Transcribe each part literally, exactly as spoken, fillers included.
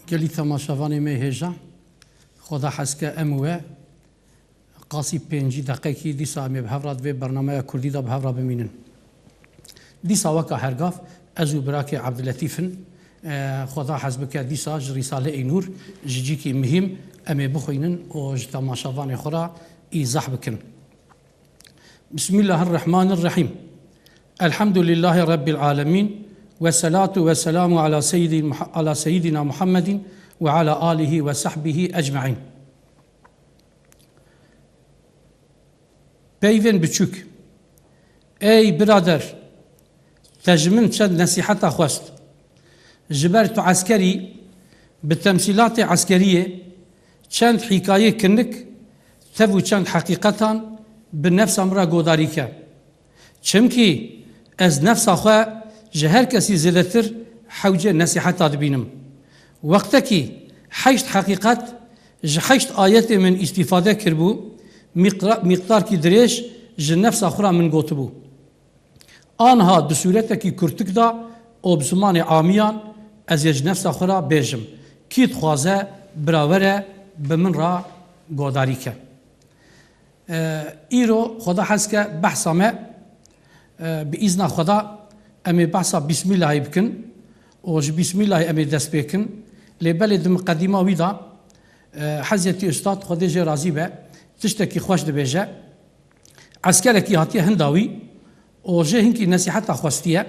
Gelî temaşevanê me hêja, Xweda hez ke em û we qasî pêncî deqekî dîsa em ê bi hev re di vê bernameya kurdî de bi hev re bimînin. Dîsa weka hergav ez û birakê Ebdilletîf in. E, Xweda hez bike dîsa ji Rîsaleyê Nûr, ji cîkî muhîm em ê bixwînin û ji temaşevanê xwe re îzah bikin. Bismillahirrahmanirrahîm. Elhamdülillahi Rabbil alemin. Ve salatu ve selamu ala seyyidi Muha-, ala seyyidina Muhammedin ve ala alihi ve sahbihi ecmaîn. Peyvên biçûk. Ey birader, te ji min çend nesîheta xwest. Ji ber tu eskerî, bi temsîlatê eskeriyê çend hîkayê kinik, tev û çend heqîqetan bi nefsa min re godarî ke. Çimkî ez nefsa xwe ji her kesî zêdetir hewcê nesîheta dibînim. Wextekî heşt heqîqet ji heşt ayetê min îstîfade kiribû, mîqra-, mîqdarkî dirêj ji nefsa xwe re min gotibû. Anha di sûretekî kurtik de û bi zimanê amiyan ez ê ji nefsa xwe re bêjim, kî dixwaze bira were bi min re godarî ke. E, îro Xweda hez ke behsa me, e, bi îzna Xweda em ê behsa Bîsmîllahî bikin û ji Bîsmîllahî em ê dest pê kin. Lê belê di miqedîma wî de, e, Hezretî Ustad Xwedê jê razî be, tiştekî xweş dibêje. Eskerekî hatiye hinda wî û jê hinkî nesîheta xwestiye.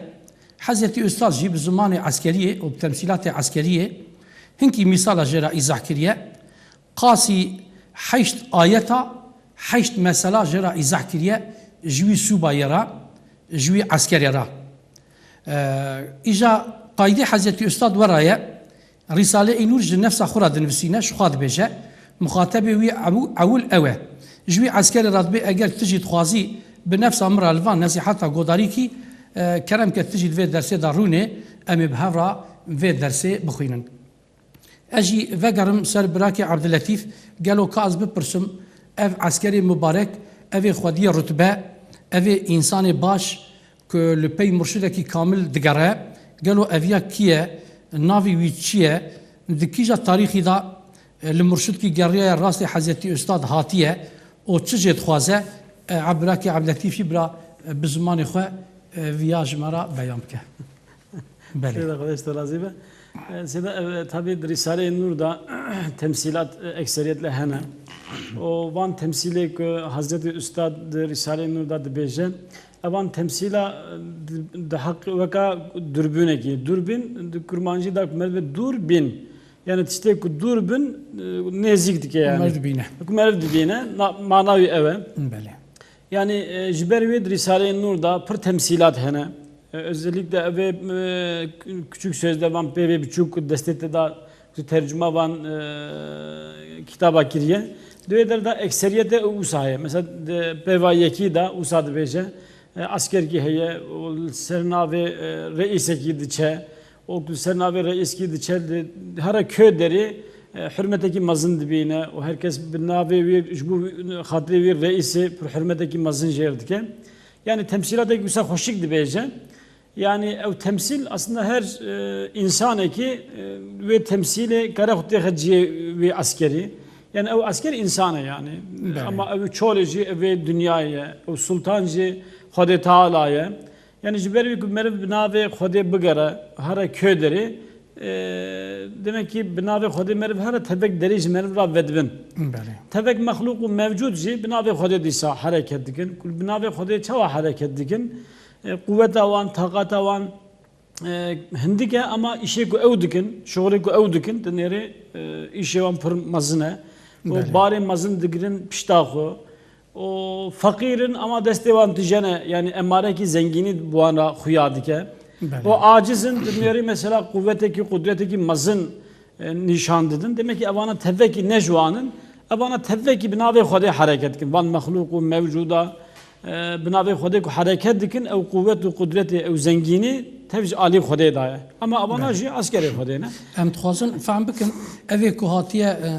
Hezretî Ustad jî bi zimanê eskeriyê û bi temsîlatê eskeriyê hinkî mîsala jê re îzah kiriye. Qasî heşt ayeta, heşt mesela jê re îzah kiriye, ji wî sûbayê re, ji wî eskerê re. Ee, îja qaydê Hezretî Ustad we re ye, Rîsaleyê Nûr ji nefsa xwe re dinivîsîne, ji xwe dibêje, muxatebê wî ew-, ewil ew e. Ji wî eskerê re dibê, eger tu jî dixwazî bi nefsa min re li van nesîheta godarî kî, e, kerem ke tu jî di vê dersê de rûnê, em ê bi hev re vê dersê bixwînin. Ez jî vegerim ser birakê Ebdilletîf, gelo ka ez bipirsim, ev eskerê mubarek, ev ê xwediyê rutbe, ev ê însanê baş ku li pey murşidekî kamil digere, gelo ev ya kî ye, navê wî çi ye, di kîja tarîxî de, e, li murşidkî geriyaye rastê Hezretî Ustad hatiye û çi jê dixwaze, e, birakê Ebdilletîf jî bira, e, bi zimanê xwe, e, viya ji me re beyan bike. Belê. Seyda, Xwedê ji te razî be. E, Seyda, e, tabî di Rîsaleyê Nûr de temsîlat, e, ekseriyetle hene. Û van temsîlê ku Hezretî Ustad di Rîsaleyê Nûr de dibêje, evan temsîla, e, di, di heq weka durbûnekî. Durbîn di kurmancî de ku meriv dûr bîn. Yani tiştê ku dûr bin, e, nêzîk dike yani. Meriv dibîne. Ku meriv dibîne, na-, mana wî ew e. Belê. Yani, e, ji ber wê di Rîsaleyê Nûr de pir temsîlat hene. E, özellikle evê, e, küçük sözde van peyvê biçûk ku destê te de tu tercuma van, e, kitaba kiriye. Di wê der de ekseriyete wisa heye. Mesela di peyva yekî de wisa dibêje, e, askerkî heye, û li ser navê, e, reîsekî diçe, û ku li ser navê reîskî diçe, di, here kö derê, e, hurmetekî mezin dibîne û her kes bi navê wî, ji bo xatirê wî reîsê pir hurmetekî mezin jê re dike. Yani temsîlatekî wisa xweşik dibêje. Yani ew temsîl aslında her, e, însanekî, e, wê temsîlê kare xwe têxe cihê wê eskerî. Yani ew esker însan e yani. Belê. Ama ew çolê jî ew ê dinyayê ye. Ew sultan jî Xwedê Teala ye. Yani ji ber wî ku meriv bi navê Xwedê bigere here kö derê, e, demek ki bi navê Xwedê meriv here tevek derê ji meriv re vedibin. Belê. Tevek mexlûq û mevcûd jî bi navê Xwedê dîsa hereket dikin. Ku bi navê Xwedê çawa hereket dikin? E, quveta wan, taqata wan, e, hindik e, ama îşê ku ew dikin, şixulê ku ew dikin, di nêrê, e, îşê wan pir mezin e. Û Belê. barê mezin digirin pişta xwe. Û feqîr in, ama destê wan tije ne, yani emarekî zengînî bi wan re xuya dike. Belê. Û aciz in, di nêrê mesela quwetekî, qudretekî mezin e, nîşan didin. Demek ki evana tevekî ne ji wan in. Evana tevekî bi navê Xwedê hereket dikin. Van mexlûq û mewcûda, e, bi navê Xwedê ku hereket dikin, ew quwet û qudretê, ew zengînî tev ji alî Xwedê daye. Ama evana Belê. jî eskerê Xwedê ne. Em dixwazin fehm bikin, evê ku hatiye, e,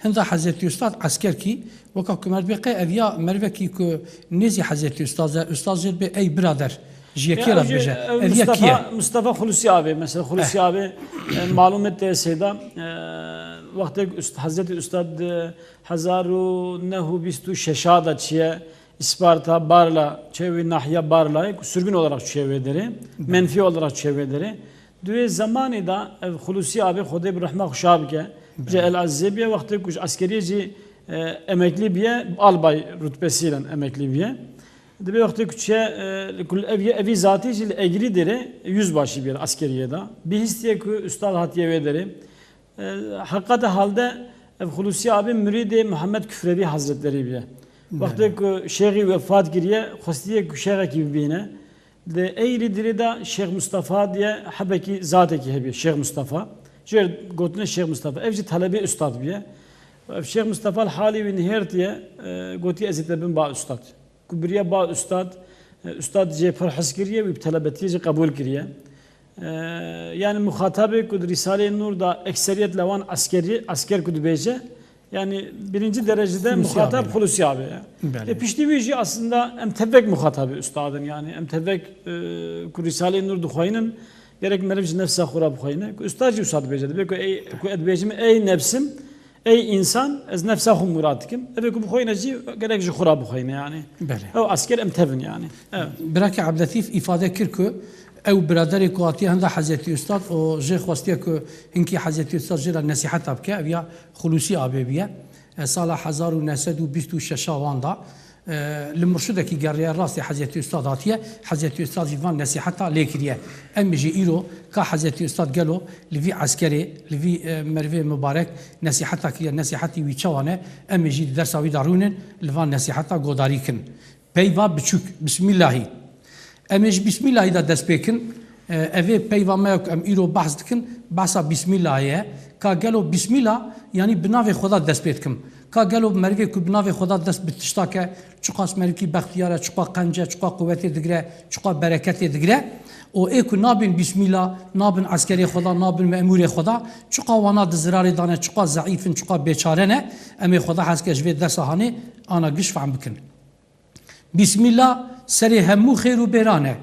hinda Hezretî Ustad eskerkî, weka ku me dibê qey ev ya merivekî ku nêzî Hezretî Ustad e, Ustad jê dibê ey birader. Ji yekê re dibêje. Ev Mustafa, Mustafa Xulusi abi, mesela Xulusi abi, e, malûm e te seyda, e, wextê Hezretî Ustad, e, hezar û neh û bîst û şeş de çiye, Isparta, Barla, çiye wî nahiya Barlayê, ku sürgün olarak çiye wê derê, menfî olarak çiye wê derê. Di wê zemanê de ev Xulusi abi, Xwedê bi rehma xwe şa bike, ji El Azizê biye, wextê ku ji eskeriyê jî, e, emeklî biye, albay rutbesiyle emeklî biye. Dibê wextê ku çiye, e, ku ev, evî zatî jî li Egirî derê yüzbaşî biye li eskeriyê de. Bihîstiye ku ustad hatiye wê derê. E, heqîqeta halde ev Xulusi abi murîdê Muhammed Küfrevi Hazretleri biye. Wextê ku şêxî wefat kiriye, xwestiye ku şêxekî bibîne. Di Eyrî dirê de Şêx Mustafa diye hebekî zatekî hebiye, Şêx Mustafa. Jê gotinê Şêx Mustafa. Ev jî telebê ustad biye. Ev Şêx Mustafa li halê wî nihêrtiye, e, gotiye ez ê te bim ba ustad. Ku biriye ba ustad, e, ustad jê pir hez kiriye, wî bi telebetiyê jî qebûl kiriye. E, yani muxatabê ku di Rîsaleyê Nûr de ekseriyet li wan eskerî, esker ku dibêje, yani birinci derecede muxatab Xulusi abi ye. Lê piştî wî jî aslında em tevek muxatabê ustad in, yani em tevek, e, ku Rîsaleyê Nûr dixweynin, gerek meriv ji nefsa xwe re bixweyne. Ku ustad jî ustad dibêje, dibe ku ey, ku ez dibêjim ey nefsim, ey însan, ez nefsa xwe murad dikim. Ev ê ku bixweyne jî gerek ji xwe re bixweyne yani. Belê. Ew esker em tevin yani. Evet. Birakê Ebdletîf îfade kir ku ew biraderê ku hatiye hinda Hezretî Ustad û jê xwestiye ku hinkî Hezretî Ustad jê re nesîheta bike, ev ya Xulûsî abê biye. E, sala hezar û neh sed û bîst û şeş wan da, e, li murşidekî geriye rastê Hezretî Ustad hatiye, Hezretî Ustad jî van nesîheta lê kiriye. Em jî îro ka Hezretî Ustad gelo li vî eskerê, li vî, e, merivê mubarek nesîheta kiriye, nesîhetî wî çawa ne, em jî di dersa wî de rûnin, li van nesîheta godarî kin. Peyva biçûk, Bismîllahî. Em ê ji Bismîllahî de dest pê kin. E, ev ê peyva me ye ku em îro behs dikin, behsa Bismîllahê ye. Ka gelo Bismîllah, yanî bi navê Xweda dest pê dikim. Ka gelo merivê ku bi navê Xweda dest bi tişta ke, çiqas merivkî bextiyar e, çiqa qenc e, çiqa quwetê digire, çiqa bereketê digire. Û ê ku nabin Bismîllah, nabin eskerê Xweda, nabin memûrê Xweda, çiqa wana di zirarê dane, çiqa zeîf in, çiqa bêçare ne, em ê Xweda hez ke ji vê dersa hanê ana giş fehm bikin. Bîsmîllah serê hemû xêr û bêran e.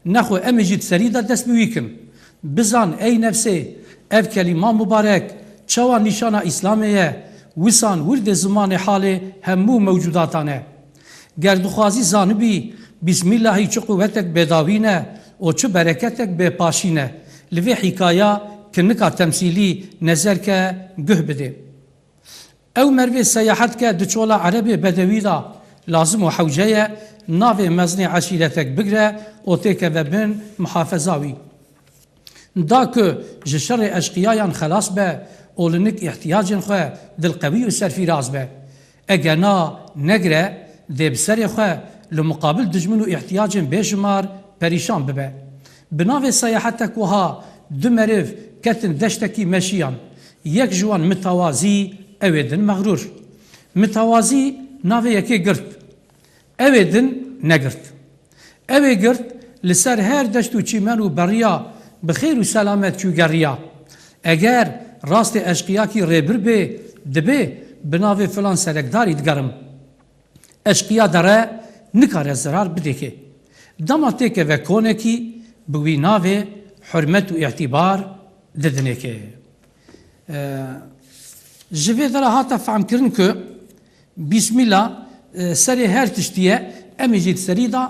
Nexwe em ê jî di serî de dest bi wî kin. Bizan ey nefsê, ev kelîma mubarek çawa nîşana Îslamê ye, wisan wirdê zimanê halê hemû mewcûdatan e. Ger dixwazî zanibî, Bîsmîllahî çi quwetek bêdawî ne û çi bereketek bêpaşî ne. Li vê hîkaya kinika temsîlî nezer ke guh bidê. Ew merivê seyahet ke di çola erebê bedewî de lazim û hewce ye navê mezinê eşîretek bigire û têkeve bin muhafeza wî. Da ku ji şerê eşqiyayan xelas be û li nik îhtiyacên xwe dilqewî û serfîraz be. Ege na negire, dê bi serê xwe li muqabil dijmin û îhtiyacên bêşimar perîşan bibe. Bi navê seyahetek wiha du meriv ketin deştekî meşiyan. Yek ji wan mitewazî, ew ê din mexrûr. Mitewazî navê yekê girt. Ew ê din negirt. Ew ê girt li ser her deşt û çîmen û beriya bi xêr û selamet çû geriya. Eger rastê eşqiyakî rêbir bê, dibê bi navê filan serekdarî digerim. Eşqiya dere nikare zirar bidêkê. Dema têkeve konekî bi wî navê hurmet û îtîbar didinêkê. E, ji vê dera hate fehmkirin ku Bîsmîla, e, serê her tiştî ye, em ê jî di serî de,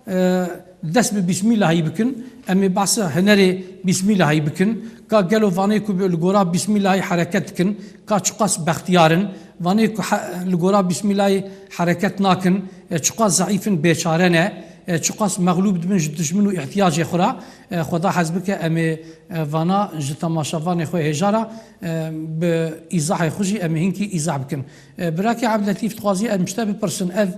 e, dest bi Bîsmîlahî bikin. Em ê behsa hunerê Bîsmîlahî bikin. Ka gelo vanê ku bi, li gora Bîsmîlahî hereket dikin, ka çiqas bextiyar in. Vanê ku he-, li gora Bîsmîlahî hereket nakin, e, çiqas zeîf in, bêçare ne, e, çiqas mexlûb dibin ji dijmin û îhtiyacê xwe re. E, Xweda hez bike, em ê, e, vana ji temaşevanê xwe hêja re, e, bi îzahê xwe jî em ê hinkî îzah bikin. E, birakê Ebdletîf, dixwazî em ji te bipirsin, ev,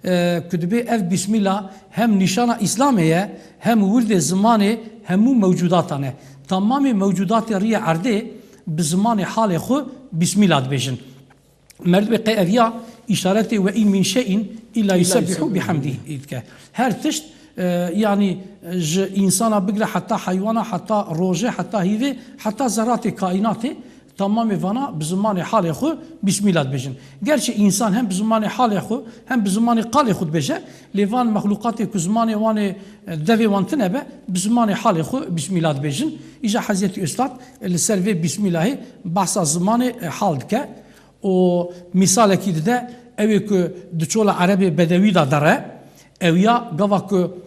e, ku dibê ev Bîsmîla hem nîşana Îslamê ye, hem wirdê zimanê hemû mewcûdatan e. Tamamê mewcûdatê riyê erdê bi zimanê halê xwe Bîsmîla dibêjin. Merdimê qey ev ya îşaretê "Ve in min şey'in illa yusebbihu bihamdih" dike. Her tişt, e, yanî ji însana bigire heta heywana, heta rojê, heta hîvê, heta zeratê kaînatê Tamamê vana bi zimanê halê xwe bismîla dibêjin. Gerçi însan hem bi zimanê halê xwe hem bi zimanê qalê xwe dibêje, lê van mexlûqatê ku zimanê wan ê, e, devê wan tune be, bi zimanê halê xwe bismîla dibêjin. Îja Hezretî Ustad li ser vê bismîlahê behsa zimanê, e, hal dike û mîsalekî dide, ew ê ku di çola erebê bedewî de dere, ew ya gava ku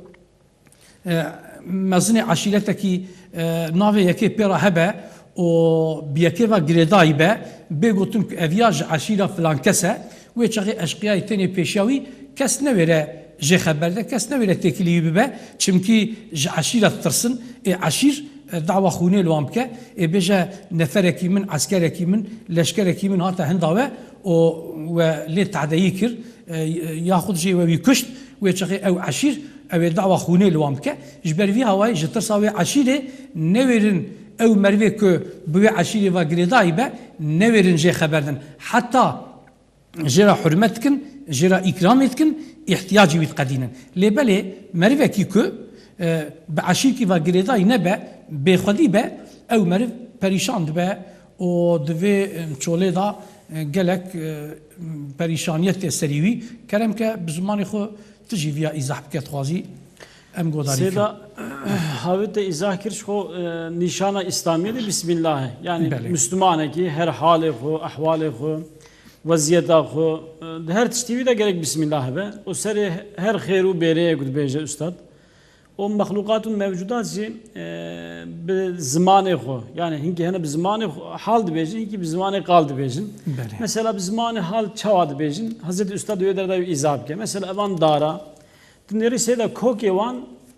e, mezinê eşîretekî, e, navê yekê pê re hebe û bi yekê ve girêdayî be, bê gotin ku ev ya ji eşîra filan kes e, wê çaxê eşqiyayê tenê pêşiya wî kes newêre jê xeber de, kes newêre têkilî wî bibe, çimkî ji eşîra ditirsin, ê eşîr, e, dawa xûnê li wan bike, ê bêje neferekî min, eskerekî min, leşkerekî min hate hinda we û we lê tehdeyî kir, e, yaxud jî we wî kuşt, wê çaxê ew eşîr, ew ê dawa xûnê li wan bike. Ji ber vî hawayê ji tirsa wê eşîrê newêrin ew merivê ku bi wê eşîrê ve girêdayî be, newêrin jê xeber din. Heta jê re hurmet dikin, jê re îkramê dikin, îhtiyacî wî diqedînin. Lê belê merivekî ku, e, bi eşîrkî ve girêdayî nebe, bêxwedî be, ew meriv perîşan dibe û di vê, e, çolê de, e, gelek, e, perîşaniyê tê serî wî. Kerem ke bi zimanê xwe tu jî viya îzah bike dixwazî. Em godarî bikin. Sêda, havê te îzah kir, ji xwe, e, nîşana Îslamiyê de Bismillah e. Yani Belê. Müslümanekî her halê xwe, ehwalê xwe, weziyeta xwe, e, di her tiştî wî de gerek Bismillah be. Û serê her xêr û bêreyê ku dibêje Ustad. O mexluqatun mevcudat jî, e, bi zimanê xwe, yani hinkî hene bi zimanê xwe hal dibêjin, hinkî bi zimanê qal dibêjin. Belê. Mesela bi zimanê hal çawa dibêjin? Hezretî Ustad wê derdayê îzah bike. Mesela evan dara, tu nêrî sêda kokê wan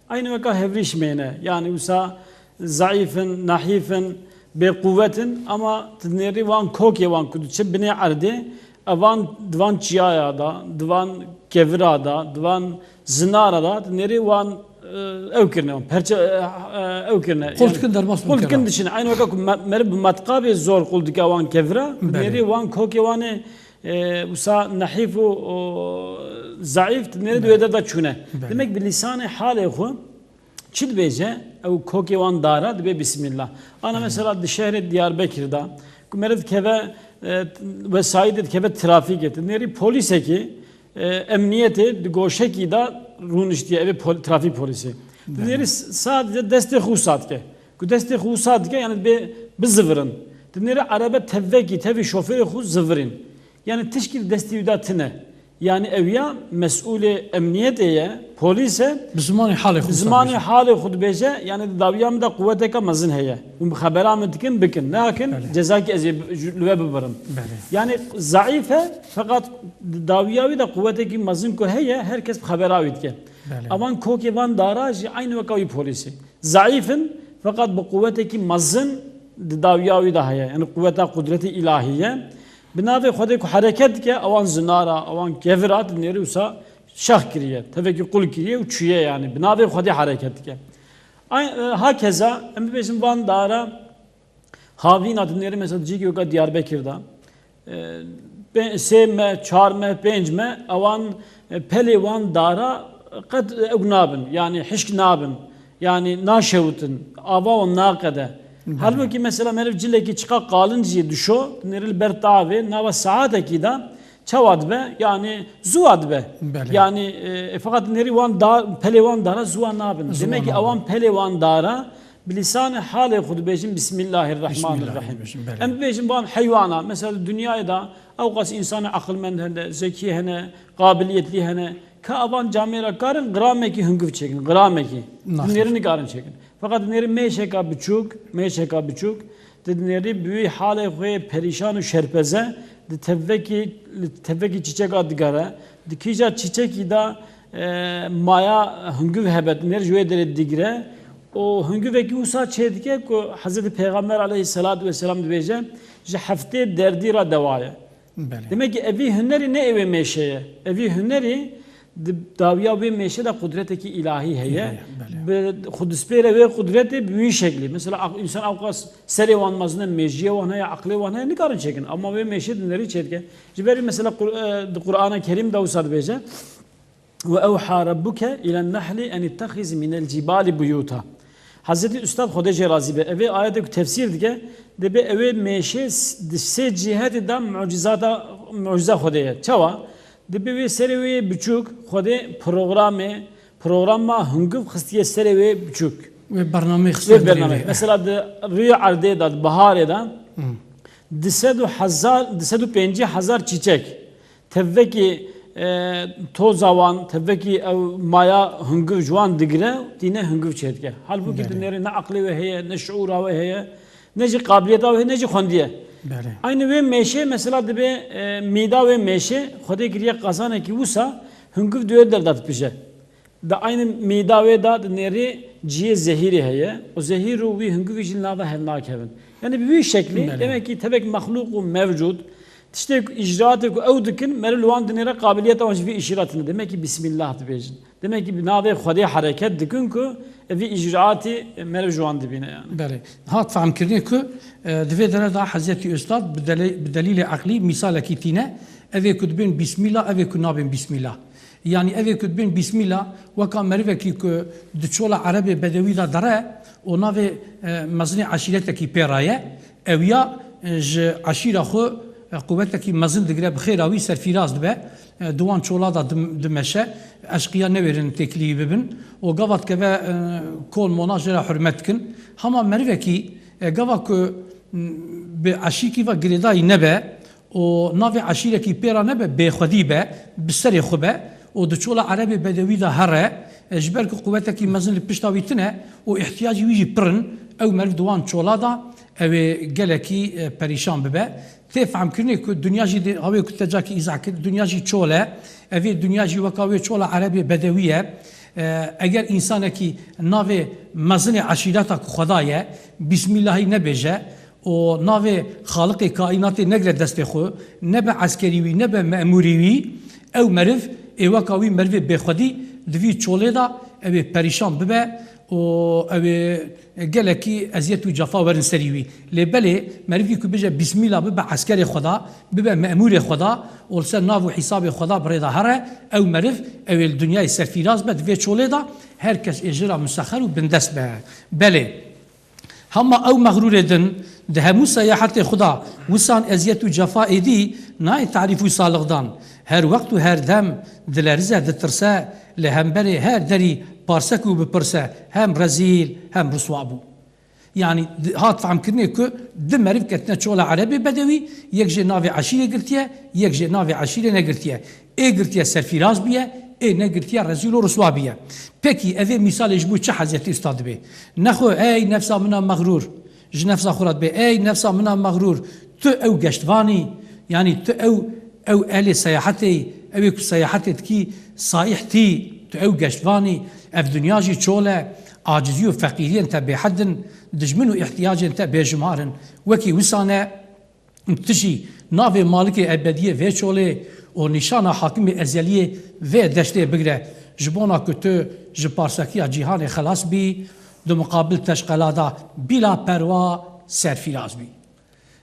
aynî weka hevrîş mêne. Yani wisa zeîf in, nehîf in, bêquwet in, ama tu nêrî wan kokê wan ku diçe binê erdê, evan di van çiyaya da, di van kevira da, di van zinara da, tu nêrî wan, e, ew kirine, wan perçe, e, e, ew kirine. Qul Yani, dikin, derbas bin qul dikin kera. Diçin. Aynî weka ku me-, meriv bi metqabê zor qul dike wan kevira, tu Belê. Nêrî wan kokê wan ê, e, wisa nehîf û, û zeîf, tu nêrî di wê Belê. Der de çûne. Belê. Demek bi lîsanê halê xwe, çi dibêje? Ew kokê wan dara dibe Bismillah. Ana Hı. Mesela di şehrê Diyarbekir de, ku meriv dikeve, e, wesayîtê dikeve trafîkê, tu nêrî polîsekî, e, emniyetê di goşekî de rûniştiye, ev ê pol-, trafîk polîsê. Tu Belê. Nêrî s-, sadece destê xwe wisa dike. Ku destê xwe wisa dike, yani bê bizivirin. Tu nêrî erebe tevvekî, tevî şofêrê xwe zivirîn. Yani tişkî li destî wî de tine. Yani ew ya mesûlê emniyetê ye, polîs e. Bi zimanê halê xwe Bi zimanê dibêje. Halê xwe dibêje, yani di dawiya min de quweteke mezin heye. Hûn bi xebera min dikin, bikin. Nakin, Belê. Cezakî ez ê bi-, ji-, li we bibirim. Belê. Yani zeîf e, feqat di dawiya wî de quwetekî mezin ku heye, her kes bi xebera wî dike. Belê. Evan kokê van dara jî aynî weka wî polîsê. Zeîf in, feqat bi quwetekî mezin di dawiya wî de heye. Yani quweta qudretê îlahî ye. Bi navê Xwedê ku hereket dike, ewan zinara, ewan kevira, tu nêrî wisa şex kiriye. Tevekî qul kiriye û çûye yani. Bi navê Xwedê hereket dike. Ay-, e, hakeza, em bibêjin van dara havîna, tu nêrî mesela cîkî weka Diyarbekir de. E, pê-, sê me, çar me, pênc me, ewan, e, pelê wan dara qet ew nabin, yani hişk nabin, yani naşewtin, ava wan naqede. Belê. Halbûkî mesela meriv cilekî çiqa qalin jî dişo, nêrî li ber tavê, nava saetekî de çawa dibe, yani zuwa dibe. Belê. Yani, e, e, feqat nêrî wan da-, pelê wan dara zuwa nabin. Zuwa Demek ki nabin. Ewan pelê wan dara, Bi lîsanê halê xwe dibêjin, Bismillahirrahmanirrahim. Bismillahirrahmanirrahim, belê. Em bibêjin van heywana, mesela di dinyayê de ewqas însanê aqilmend hene, zekî hene, qabiliyetlî hene, ka evan camêra karin gramekî hungiv çêkin, gramekî. Naxir. Dinêrin nikarin çêkin. Feqat dinêrin mêşeka biçûk, mêşeka biçûk, di dinêrî bi wî halê xwe perîşan û şerpeze, di tevekî, li tevekî çîçeka digere, di kîja çîçekî de, e, maya hungiv hebe, dinêr ji wê derê digire, û hingivekî wisa çêdike ku Hezretî Pêxember aleyhisselatu vesselam dibêje, ji heftê derdî re dewa ye. Belê. Demek ki evî hunerî ne ê wê mêşe ye. Evî hunerî di dawiya wê mêşe de qudretekî îlahî heye. Heye, belê. Bi xwe dispêre wê qudretê bi wî şeklî. Mesela ak-, însan ewqas serê wan mezin e, mêjiyê wan heye, aqlê wan heye, nikarin çêkin. Ama wê mêşe dinêrî çêdike. Ji ber vî mesela Qur-, e, di Qur'ana Kerîm de wisa dibêje. Ve ewha rabbuke ilen nehli en ittehiz minel cibali buyuta. Hezretî Ustad Xwedê jê razî be, evê ayetê ku tefsîr dike, Dibê ew ê mêşê s-, di sê cîhetê de mucîzata, mucîza Xwedê ye. Çawa? Dibê wê serê wê yê biçûk Xwedê programê, programa hungiv xistiye serê wê biçûk. Wê bernameyê xistiye Wê bernameyê. Mesela di rûyê erdê de, di biharê de, Hı. di sed û hezar, di sed û pêncî hezar çîçek, tevvekî, e, toza wan, tevvekî ew maya hungiv ji wan digire, tîne hungiv çêdike. Halbûkî Belê. tu nêrê ne aqlê wê heye, ne şiûra wê heye, ne jî qabiliyeta wê, ne jî xwendiye. Belê. Aynî wê mêşê, mesela dibê, e, mîda wê mêşê, Xwedê kiriye qazanekî wisa hungiv di wê der de dipije. Di aynî mîda wê de di nêrê cihê zehîrê heye. Û zehîr û wî hingivî jî li nav de hev nakevin. Yani bi wî şeklî, Belê. demek ki tevek mexlûq û mevcûd, tiştê ku îcraatê ku ew dikin, meriv li wan dinêre qabiliyeta wan ji vî îcraatine. Demek ki Bismillah dibêjin. Demek ki bi navê Xwedê hereket dikin ku ev vî îcraatî meriv ji wan dibîne yani. Belê. Hat fehmkirinê ku, e, di vê dere de Hezretî Ustad bi delê-, bi delîlê eqlî mîsalekî tîne. Evê ku dibên Bismillah, evê ku nabên Bismillah. Yanî evê ku dibên Bismillah, weka merivekî ku di çola erebê bedewî de dere û navê, e, mezinê eşîretekî pê re ye, ew ya, e, ji eşîra xwe, e, quwetekî mezin digire, bi xêra wî serfîraz dibe, e, di wan çola de dim-, dimeşe, eşqiya newêrin têkilî bibin û gava dikeve, e, kol mona jê re hurmet dikin. Hema merivekî, e, gava ku, m, bi eşîkî ve girêdayî nebe, û navê eşîrekî pê re nebe, bêxwedî be, bi serê xwe be û di çola erebê bedewî de here, e, ji ber ku quwetekî mezin li pişta wî tune û îhtiyacî wî jî pir in, ew meriv di wan çola de ew ê gelekî, e, perîşan bibe. Tê fehmkirinê ku dinya jî dê, hawê ku te cakî îzah kir, dinya jî çol e. Evê dinya jî weka wê çola erebê bedewî ye. E, eger însanekî navê mezinê eşîreta ku Xweda ye, Bismillahî nebêje, û navê Xaliqê kaînatê negire destê xwe, ne bi eskerî wî, ne bi memûrî wî, ew meriv ê weka wî merivê bêxwedî di vî çolê de ew ê perîşan bibe û ew ê gelekî eziyet û cefa werin serî wî. Lê belê merivkî ku bêje Bismîla, bibe eskerê Xweda, bibe memûrê Xweda û li ser nav û hîsabê Xweda bi rê de here, ew meriv ew ê li dinyayê serfîraz be, di vê çolê de her kes ê ji ra musexer û bindest be. Belê. Hema ew mexrûrê din di hemû seyahetê xwe de wisan eziyet û cefa êdî nayê tarîf û salixdan. Her wext û her dem dilerize, ditirse, li hemberê her derî parsek û bipirse, hem rezîl hem riswa bû. Yanî di-, hat fehmkirinê ku du meriv ketine çola erebê bedewî, yek jê navê eşîrê girtiye, yek jê navê eşîrê negirtiye. Ê girtiye serfîraz bûye, ê negirtiye rezîl û riswa bûye. Pekî, evê mîsalê ji bo çi Hezretî Usta dibê? Nexwe, ey nefsa min a mexrûr, ji nefsa xwe re dibê, ey nefsa min a mexrûr, tu ew geştvanî, yanî tu ew, ew ehlê seyahetê yî, ew ê ku seyahetê dikî, saîh tî, tu ew geştvanî, ev dinya jî çol e, acizî û feqîriyên te bêhed in, dijmin û îhtiyacên te bêjimar in. Wekî wisa ne, Tu jî navê Malikê Ebediyê vê çolê û nîşana Hakimê Ezeliyê vê deştê bigire, ji bona ku tu ji parsekiya cîhanê xelas bî, di muqabil teşqela de bîla perwa serfîraz bî.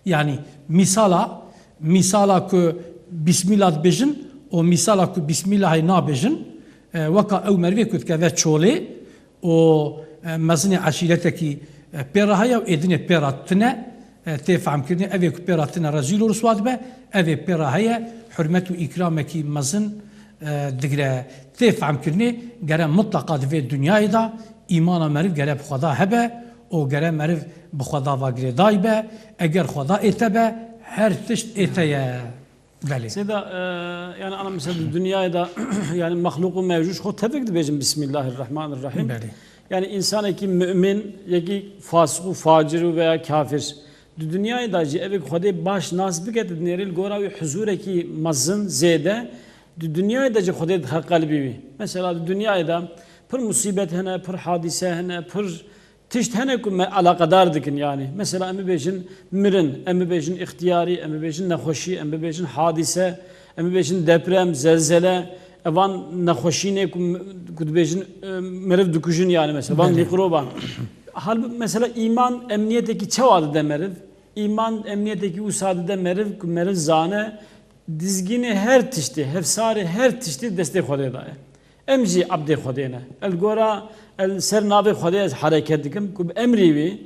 Yanî mîsala, mîsala ku Bismîla dibêjin û mîsala ku Bismîlahê nabêjin, e, weka ew merivê ku dikeve çolê, û, e, mezinê eşîretekî, e, pê re heye û êdinê pê re tine, e, tê fehmkirinê, evê ku pê re tine rezîl û riswa dibe, evê pê re heye hurmet û îkramekî mezin, e, digire. Tê fehmkirinê gere mitleqa di vê dinyayê de îmana meriv gere bi Xweda hebe û gere meriv bi Xweda ve girêdayî be. Eger Xweda ê te be, her tişt ê te ye. Belê. Seyda, e, yani ana mesela di dinyayê de yani mexlûq û mevcûd xwe tevik dibêjin Bismillahirrahmanirrahim. Belê. Yani insanekî mümin, yekî fasik û facir û veya kafir. Di dinyayê de jî evê ku Xwedê baş nas bike, tu dinêrî li gora wî huzûrekî mezin zêde, di dinyayê de jî Xwedê dixe qelbî wî. Mesela di dinyayê de pir musîbet hene, pir hadîse hene, pir tişt hene ku me eleqedar dikin yani. Mesela em bibêjin mirin, em bibêjin îxtiyarî, em bibêjin nexweşî, em bibêjin hadîse, em bibêjin deprem, zelzele, evan nexweşînê ku, ku dibêjin, e, meriv dikujin yani mesela, van Belê. mîkroban. Halbû mesela îman emniyetekî çawa dide meriv? Îman emniyetekî wisa dide meriv ku meriv zane, dizgînê her tiştê, hevsarê her tiştê destê Xwedê de ye. Em jî ebdê Xwedê ne. El gora, el ser navê Xwedê ez hereket dikim ku bi emrî wî,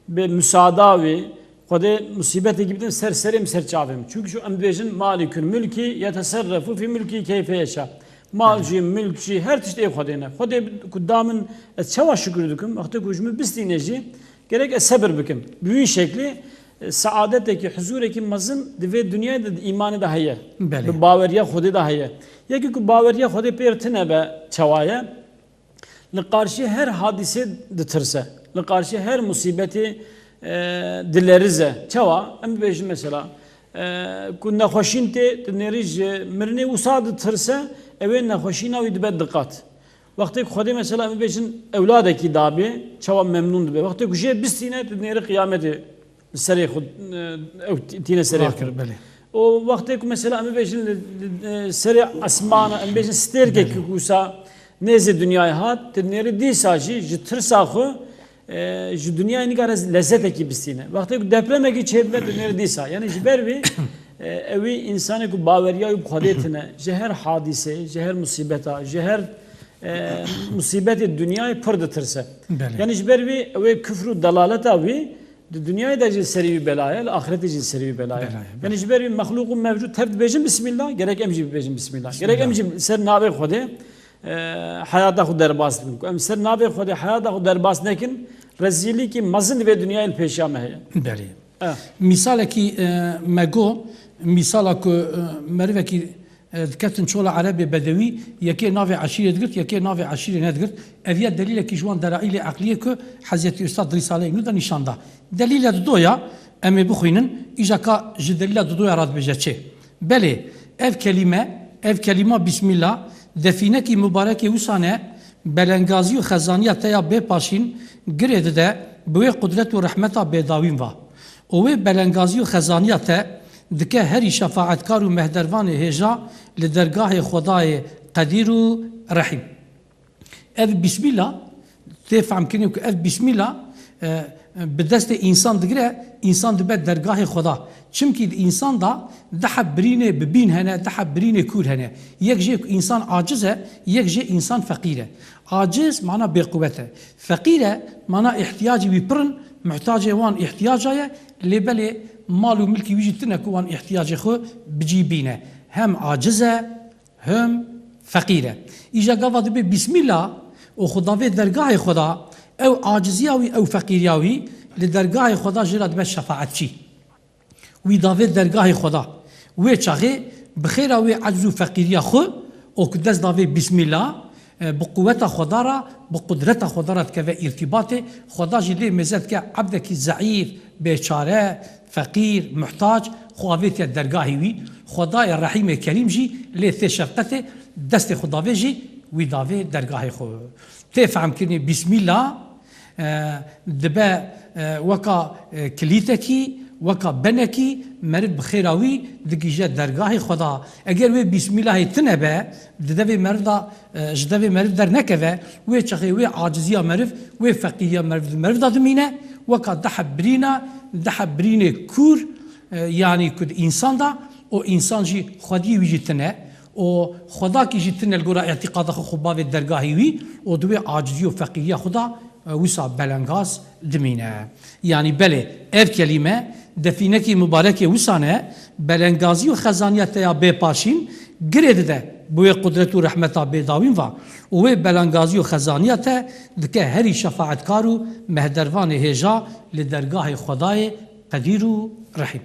bi musada wî, Xwedê musîbetekî bidin ser serê min, ser çavê min. Çunku şu em dibêjin, "Malikul mulki yeteserrefu fî mulkî keyfe yeşa." Mal jî, milk jî, her tişt ê Xwedê ne. Xwedê ku da min, ez çawa şukir dikim? Wextê ku ji min bistîne jî, gerek ez sebir bikim. Bi wî şeklî, e, seadetekî, huzûrekî mezin di vê dinyayê de, di îmanê de heye. Belê. Bi baweriya Xwedê de heye. Yekî ku baweriya Xwedê pêr tine be, çawa ye? Li qarşî her hadîsê ditirse, li qarşî her musîbetê, e, dilerize. Çawa? Em bibêjin mesela, e, ku nexweşîn tê, dinêrî ji mirinê, wisa ditirse, ew ê nexweşîna wî dibe diqat. Wextê ku Xwedê mesela em bibêjin ewladekî dabê, çawa memnûn dibe. Wextê ku jê bistîne, dinêrî qiyametê. Serê xwe, e, ew tî-, tîne serê xwe. Belê. Û wextê ku mesela em bibêjin li, li, e, serê esmana, em bêjin stêrkekî ku wisa nêzê dinyayê hat, tu dinêrî dîsa jî ji tirsa xwe, e, ji dinyayê nikare lezzetekî bistîne. Wextê ku depremekî çêdibe, tu dinêrî dîsa. Yani ji ber vî, e, ewî însanê ku baweriya wî bi Xwedê tine, ji her hadîsê, ji her musîbeta, ji her, e, musîbetê dinyayê pir ditirse. Belê. Yani ji ber vî ew ê kufr û delaleta wî, Di dinyayê de jî serî wî bela ye, li axretê jî serî wî bela ye. Bela ye, belê. Yani ji ber wî mexlûq û mevcûd tev dibêjin bismillah, gerek em jî bibêjin bismillah. Gerek em jî ser navê Xwedê, e, heyata xwe derbas bikin. Ku em ser navê Xwedê heyata xwe derbas nekin, rezîlîkî mezin di vê dinyayê li pêşiya me heye. Belê. Eh. Mîsalekî, e, me got, mîsala ku, e, merivekî e, diketin çola erebê bedewî, yekê navê eşîrê digirt, yekê navê eşîrê nedigirt. Ev ya delîlekî ji wan delaîlê eqliyê ku Hezretî Ustad Rîsaleyê Nûr de nîşan da. Delîle didoya, em ê bixwînin, îja ka ji delîla didoya re dibêje çi? Belê, ev kelîme, ev kelîma Bismillah, defînekî mubarekê wisa ne, belengazî û xezaniya te ya bê paşîn girê dide, bi wê qudret û rehmeta bêdawîn va. Û wê belengazî û xezaniya te dike herî şefaetkar û mehdervanê hêja li dergahê Xwedayê Qedîr û Rehîm. Ev Bismîla, tê fehmkirinê ku ev Bismîla, e, bi destê însan digire, însan dibe dergahê Xweda. Çimkî di însan de du heb birînê bi bîn hene, du heb birînê kûr hene. Yek jê ku însan aciz e, yek jê însan feqîr e. Aciz mana bêquwet e. Feqîr e mana îhtiyacê wî pir in, muhtacê wan îhtiyaca ye, lê belê mal û milkî wî jî tune ku wan îhtiyacê xwe bi cî bîne. Hem aciz e, hem feqîr e. Îja gava dibê Bismîla û xwe davê dergahê Xweda, ew aciziya wî, ew feqîriya wî li dergahê Xweda jê re dibe şefaetçî. Wî davê dergahê Xweda. Wê çaxê bi xêra wê ecz û feqîriya xwe û ku dest davê Bismîla, e, bi quweta Xweda re, bi qudreta Xweda re dikeve îrtîbatê. Xweda jî lê mêze dike ebdekî zeîf, bêçare, feqîr, muhtac, xwe avêtiye dergahê wî. Xwedayê Rehîmê Kerîm jî lê tê şefqetê, destê xwe davê jî, wî davê dergahê xwe. Tê fehmkirinê Bismîla, e, dibe, e, weka, e, kilîtekî, weka benekî, meriv bi xêra wî digihîje dergahê Xweda. Eger wê Bismîlahê tine be, di devê meriv de, e, ji devê meriv dernekeve, wê çaxê wê aciziya meriv, wê feqîriya meriv di meriv de dimîne, weka du heb birîna, du heb birînê kûr, e, yanî ku di însan de, û însan jî xwediyê wî jî tine, û xwedakî jî tine li gora îtîqada xwe, xwe bavê dergahê wî û di wê acizî û feqîriya xwe de, e, wisa belengaz dimîne. Yanî belê, ev kelîme defînekî mubarekê wisa ne, belengazî û xezaniya te ya bêpaşîn girê dide bi wê qudret û rehmeta bêdawîn va û wê belengazî û xezaniya te dike herî şefaetkar û mehdervanê hêja li dergahê Xwedayê Qedîr û Rehîm.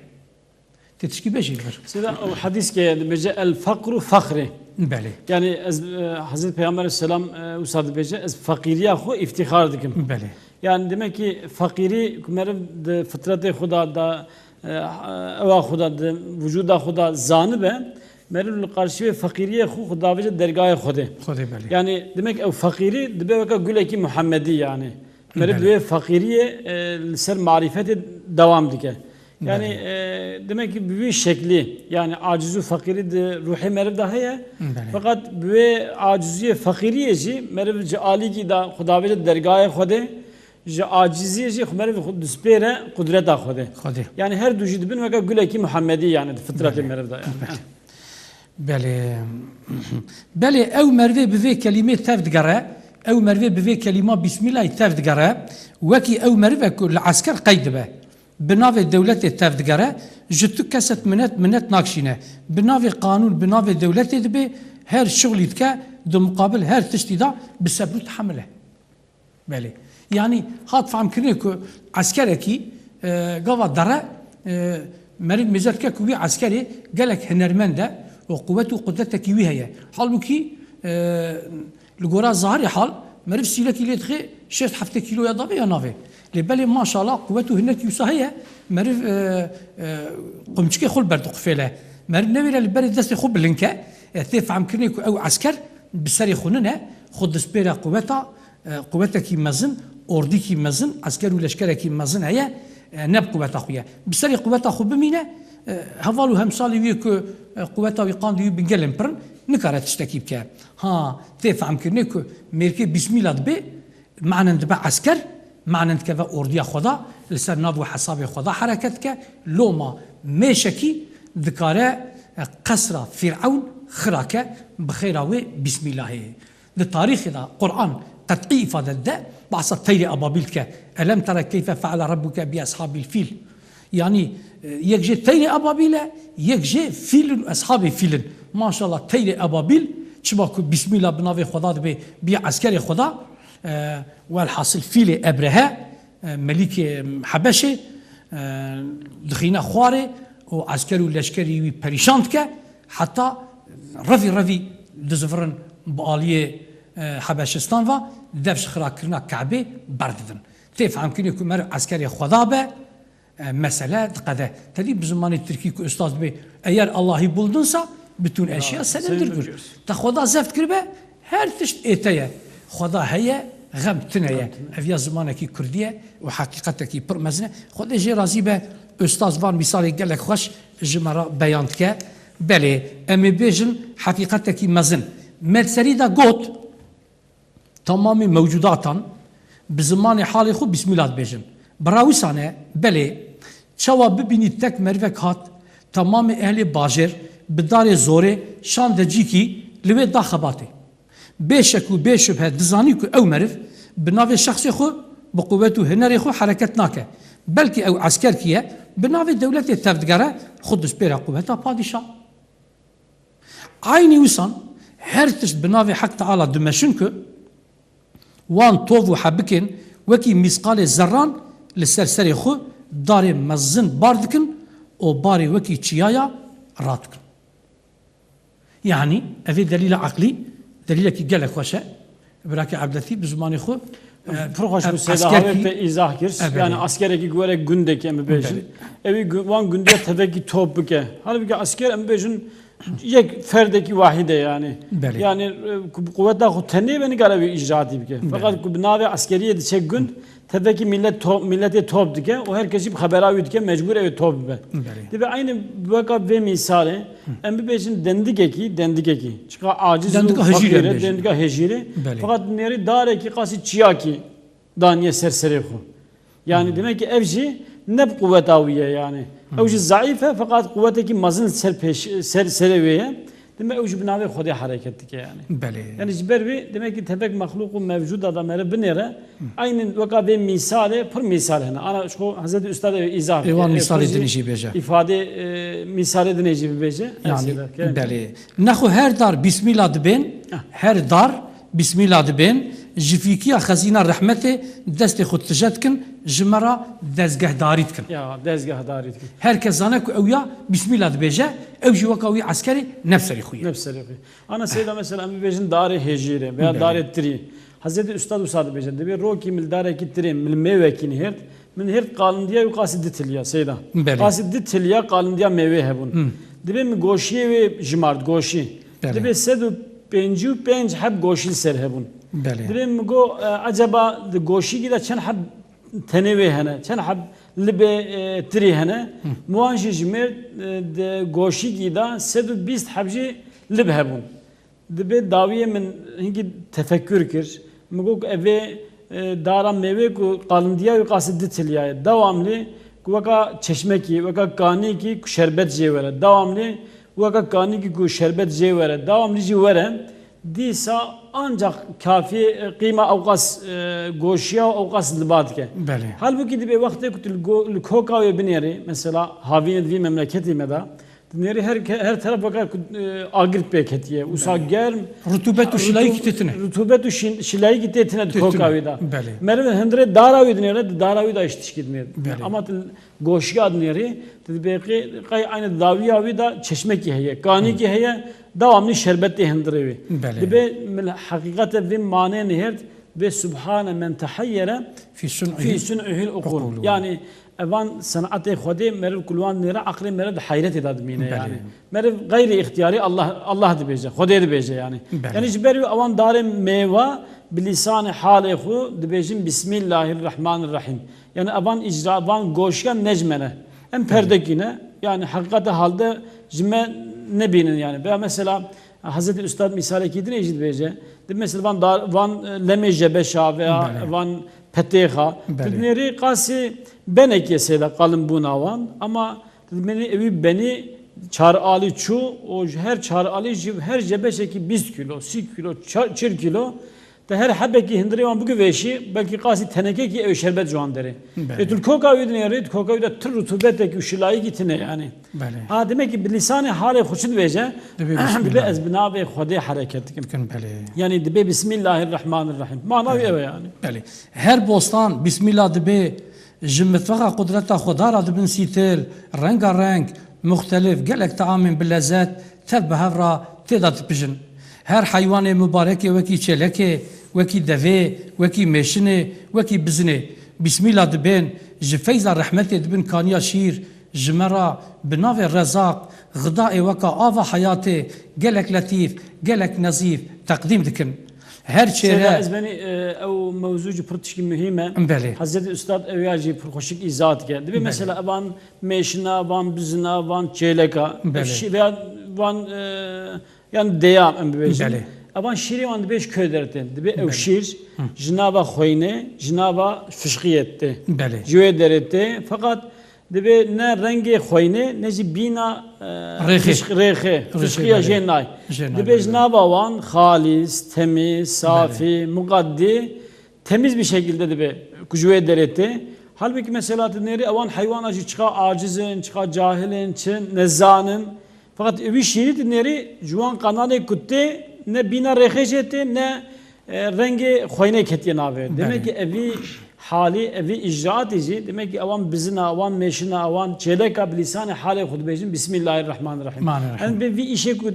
Tê tişkî bêjî li vir. Seyda, ew hedîskê ye, dibêje, "El-fekru fexrî." Belê. Yani ez, e, Hezretî Peyxamber aleyhisselam, e, wisa dibêje, "Ez feqîriya xwe îftîxar dikim." Belê. Yani demek ki feqîrî ku meriv di fitretê xwe de, da, e, ewa xwe de, di vücuda xwe de zanibe, meriv li qarşî wê feqîriyê xwe, xwe davêje dergahê Xwedê. Xwedê, belê. Yani demek ew feqîrî dibe weke gulekî Muhammedî yani. Meriv bi Belê. wê feqîriyê, e, li ser marîfetê dewam dike. Yani, Belê. e, demek ki bi wî şeklî, yani aciz û feqîrî di ruhê meriv de heye. Belê. Feqet bi wê aciziyê feqîriyê jî meriv ji alîkî de xwe davêje dergahê Xwedê, ji aciziyê jî xwe meriv xwe dispêre qudreta Xwedê. Xwedê. Yani her du jî dibin weke gulekî Muhammedî yani di fitretê Belê. meriv de yani. Belê. Belê. Belê, ew merivê bi vê kelîmê tev digere, ew merivê bi vê kelîma Bismîlahî tev digere, wekî ew merive ku li esker qeyd dibe. Bi navê dewletê tevdigere, ji tu keset minet, minet nakşîne. Bi navê qanûn, bi navê dewletê dibe, her şixulî dike, di muqabil her tiştî de bi sebr û tehemil e. Belê. Yanî hat fehmkirinê ku eskerekî, e, gava dere, e, meriv mêze dike ku wî eskerê gelek hinermend e û quwet û qudetekî wî heye. Halbûkî, e, li gora zahirê hal, meriv sîlekî lê dixê şêst heftê kîloya davê ya navê. Lê belê maşallah quwet û hinerkî wisa heye, meriv, e, e, qumçikê xwe li ber dixufêle. Meriv newêre li berê destê xwe bilind ke, e, tê fehmkirinê ku ew esker bi serê xwe nine, xwe dispêre quweta, e, quwetekî mezin, ordîkî mezin, esker û leşkerekî mezin heye, e, ne bi quweta xwe ye. Bi serê quweta xwe bimîne, e, heval û hemsalê wî ku, e, quweta wî qandî wî bi gelên pir in, nikare tiştekî bike. Ha, tê fehmkirinê ku mêrkê bîsmîla dibe, manen dibe esker, manen dikeve ordiya Xweda, li ser nav û hesabê Xweda hereket dike, loma mêşekî dikare, e, qesra Fîrewn xira ke bi xêra wê bîsmîlahê. Di tarîxê de Quran qet'î îfade dide, behsa teyrê ebabîl dike. Elem tera keyfe feale rabbuke bi eshabil fîl. Yanî, e, yek jê teyrê ebabîl e, yek jê fîl in û eshabê fîl in. Maşallah teyrê ebabîl, çima ku bîsmîla bi navê Xweda dibe, bî eskerê Xweda, e, welhasil fîlê Ebrehe, e, melîkê Hebeşê, e, dixîne xwarê û esker û leşkerî wî perîşan dike, heta revî revî dizivirin bi aliyê, e, Hebeşistan ve, dev ji xirakirina Kebê berdidin. Tê fehmkirinê ku meriv eskerê Xweda be, e, mesele diqede. Tedî bi zimanê tirkî ku ustaz dibê, eğer Allahî buldunsa, bütün eşya senindir. Te Xweda zeft kiribe, her tişt ê te ye. Xweda heye, xem tune ye. Ev ya zimanekî kurdî ye û heqîqetekî pir mezin e. Xwedê jê razî be, ustaz van mîsalê gelek xweş ji me re beyan dike. Belê, em ê bêjin heqîqetekî mezin. Me serî de got, Tamamê mewcudatan bi zimanê halê xwe bîsmîla dibêjin. Bira wisa ne, belê, çawa bibînî tek merivek hat, tamamê ehlê bajêr bi darê zorê şande cîkî li wê da xebatê. Bê şek û bê şubhe dizanî ku ew meriv bi navê şexsê xwe, bi quwet û hunerê xwe hereket nake. Belkî ew eskerkî ye, bi navê dewletê tevdigere, xwe dispêre quweta padîşa. Eynî wisan her tişt bi navê Heq Teala dimeşin ku wan tov û hebikên wekî mîsqalê zerran li ser serê xwe darê mezin bar dikin û barê wekî çiyaya radikin. Yanî, ev ê delîla eqlî, delîlekî gelek xweş e. Birakê Ebdetî bi zimanê xwe, e, Pir xweş bû, Seyda, eskerkî hawê te îzah kir. E, belê. Yani askerekî ku were gundekî em bibêjin. Belê. Ew ê gu-, wan gundiya tevekî top bike. Halbuki asker em bibêjin yek ferdekî wahîd e yani. Belê. Yani, e, ku bi quweta xwe tenê ve nikare wî îcraatî bike. Belê. Feqet ku bi navê askeriyê diçe gund, Tevekî millet to-, milletê top dike û her kes jî bi xebera wî dike, mecbûr ew ê top bibe. Belê. Dibe eynî weka vê mîsalê, em bibêjin dendikekî, dendikekî. Çiqa aciz û Dendika hejîr e, fakîr e, bêjin. Dendika hejîr e. Belê. Feqet nêrî darekî qasî çiyakî daniye ser serê xwe. Yani demek ki ev jî ne bi quweta wî ye yani. Ew jî zeîf e, feqet quwetekî mezin ser pêş, ser, serê wê ye. Demek ew jî bi navê Xwedê hereket dike yani. Belê. Yani ji ber wê demek ki tevek mexlûq û mevcuda da mere binêre. Eynî weka vê mîsalê, pir mîsal hene. Ana ji xwe Hezretî Ustad ew îzah bike. Ê wan mîsalê dinê jî bêje. Îfade, e, mîsalê dinê jî bibêje. Yani, belê. Nexwe her dar bîsmîla dibên, Heh. her dar bîsmîla dibên, ji fîkiya xezîna rehmetê destê xwe tije dikin, ji me re dezgehdarî dikin. Ya, dezgehdarî dikin. Her kes zane ku ew ya bîsmîla dibêje, ew jî weka wî eskerê ne bi serê xwe ye. Ne bi serê xwe ye. Ana Seyda, mesela em bibêjin darê hêjîrê veya Belê. darê tirî. Hezretî Ustad wisa dibêje, dibê rokî min li darekî tirê min mêvekî nihêrt, min hêrt qalindiya wî qasî di tilya, Seyda. Belê. Qasî di tilya qalindiya mêvê hebûn. Hı. Dibê min goşiyê wê jimart, goşî. Belê. Dibê sed û pêncî û pênc heb goşî li ser hebûn. Belê. Dibê min got, e, eceba di goşîkî de çend heb tenê wê hene, çend heb libê, e, tirî hene. Hı. Min wan jî jimêrt, e, di goşîkî de sed û bîst heb jî lib hebûn. Dibê dawiyê min hinkî tefekkür kir. Min got, ev ê, e, dara mêvê ku qalindiya wî qasî di tilya ye. Dewamlî ku weka çeşmekî, weka kanîkî ku şerbet jê were. Dewamlî weka kanîkî ku şerbet jê were. Dewamlî jî were. Dîsa Ancak kafî, e, qîma ewqas, e, goşiya û ewqas li ba dike. Belê. Halbûkî dibê wextê ku tu li go-, li koka wê binêrî, mesela havînê di vî memleketê me de, dinêrî her ke-, her teref weke ku, e, agir pê ketiye. Wisa Belê. germ, Rutubet û şilayîkî rutû-, tê tine. rutubet û şin-, şilayîkî tê tine di Tê koka tine. wê de. Belê. Meriv hundirê dara wê dinêre, di dara wê de jî tişkî dinêre. Belê. Ama tu goşiya dinêrî, tu dibê qey, qey aynî dawiya wî de çeşmekî heye, kanîkî Hı. heye, dewamlî şerbet tê hundirê wî. Belê. Dibê min heqîqete vê manê nihêrt, dibê Subhane men teheyyere Fî sun'ihi fî sun'ihil uqul. uqul. Yani evan senatê Xwedê meriv ku li wan nêre aqlê meriv di heyretê de dimîne Belê. yani. Meriv xeyrî îxtiyarî Allah, Allah dibêje, Xwedê dibêje yani. Belê. Yani ji ber wî ewan darê mêva bi lîsanê halê xwe dibêjin Bismillahirrahmanirrahim. Yani evan îcra, van goşiyan ne ji me ne. Em Belê. perdekî ne. Yani heqîqeta halde ji me nebînin yani. Veya mesela Hezretî Ustad mîsalekî dinê jî dibêje. Di mesela van dar, van, e, lemê jebeşa veya Belê. van petêxa. Belê. Tu dinêrî qasî benekê sêde qalin bûna wan. Ama tu dinêrî ewî benî çar alî çû û ji her çar alî jî her jebeşekî bîst kîlo, sî kîlo, ça-, çil kîlo. Te her hebekî hundirê wan bigivêşî, belkî qasî tenekekî ew şerbet ji wan derê. Belê. Ê tu li koka wî dinêrî, di koka wî de tu rutûbetekî û şilayîkî tine yani. Belê. Ha, demek ki bi lîsanê halê xwe çi dibêje? Dibê Dibê bismillah. ez bi navê Xwedê hereket dikim. Dikin, belê. Yani dibê Bismillahirrahmanirrahim. Mana wî Belê. ew e yani. Belê. Her bostan Bismillah dibê, ji mitvexa qudreta Xweda re dibin sîtil, rengareng, muxtelif, gelek teamên bi lezet, tev bi hev re tê de dipijin. Her heywanê mubarekê wekî çêlekê, wekî devê, wekî mêşinê, wekî bizinê. Bismîla dibên, ji feyza rehmetê dibin kaniya şîr, ji me re bi navê Rezaq, Xida ê weka ava heyatê, gelek letîf, gelek nezîf teqdîm dikin. Her Seyda çêre Ezbenî, e, ew mewzû jî pir tişkî muhîm e. Belê. Hezretî Ustad ew ya jî pir xweşik îzah dike. Dibê Belê. mesela evan mêşina, van bizina, van çêleka, Belê. şî-, veya van, e, yan deya em bibêjin. Belê. Evan şîrê wan dibê ji ku derê tên. Dibê ew Belê. şîr Hı. ji nava xweynê, ji nava fişqiyê tê. Belê. Ji wê derê tê. Feqat dibê ne rengê xweynê, ne jî bîna, e, Rêxê. fişq-, rêxê, Rêxê, fişqiya belê. jê nay. Jê nay, Dibê belê. ji nava wan xalîs, temîz, safî, Belê. muqaddî, temiz bir şekilde dibe ku ji wê derê tê. Halbûkî mesela tu nêrî ewan heywana jî çiqa aciz in, çiqa cahil in, çi nezan in. Feqet wî şîrî tu nêrî ji wan qanalê ku tê ne bîna rêxê jê tê, ne, e, rengê xweynê ketiye navê. Demek Belê. ki evî halî, evî îcraatê jî, demek ki ewan bizina, ewan mêşina, ewan çêleka bi lîsanê halê xwe dibêjin, Bismillahirrahmanirrahim. Rahmanirrahim. Em bi vî îşê ku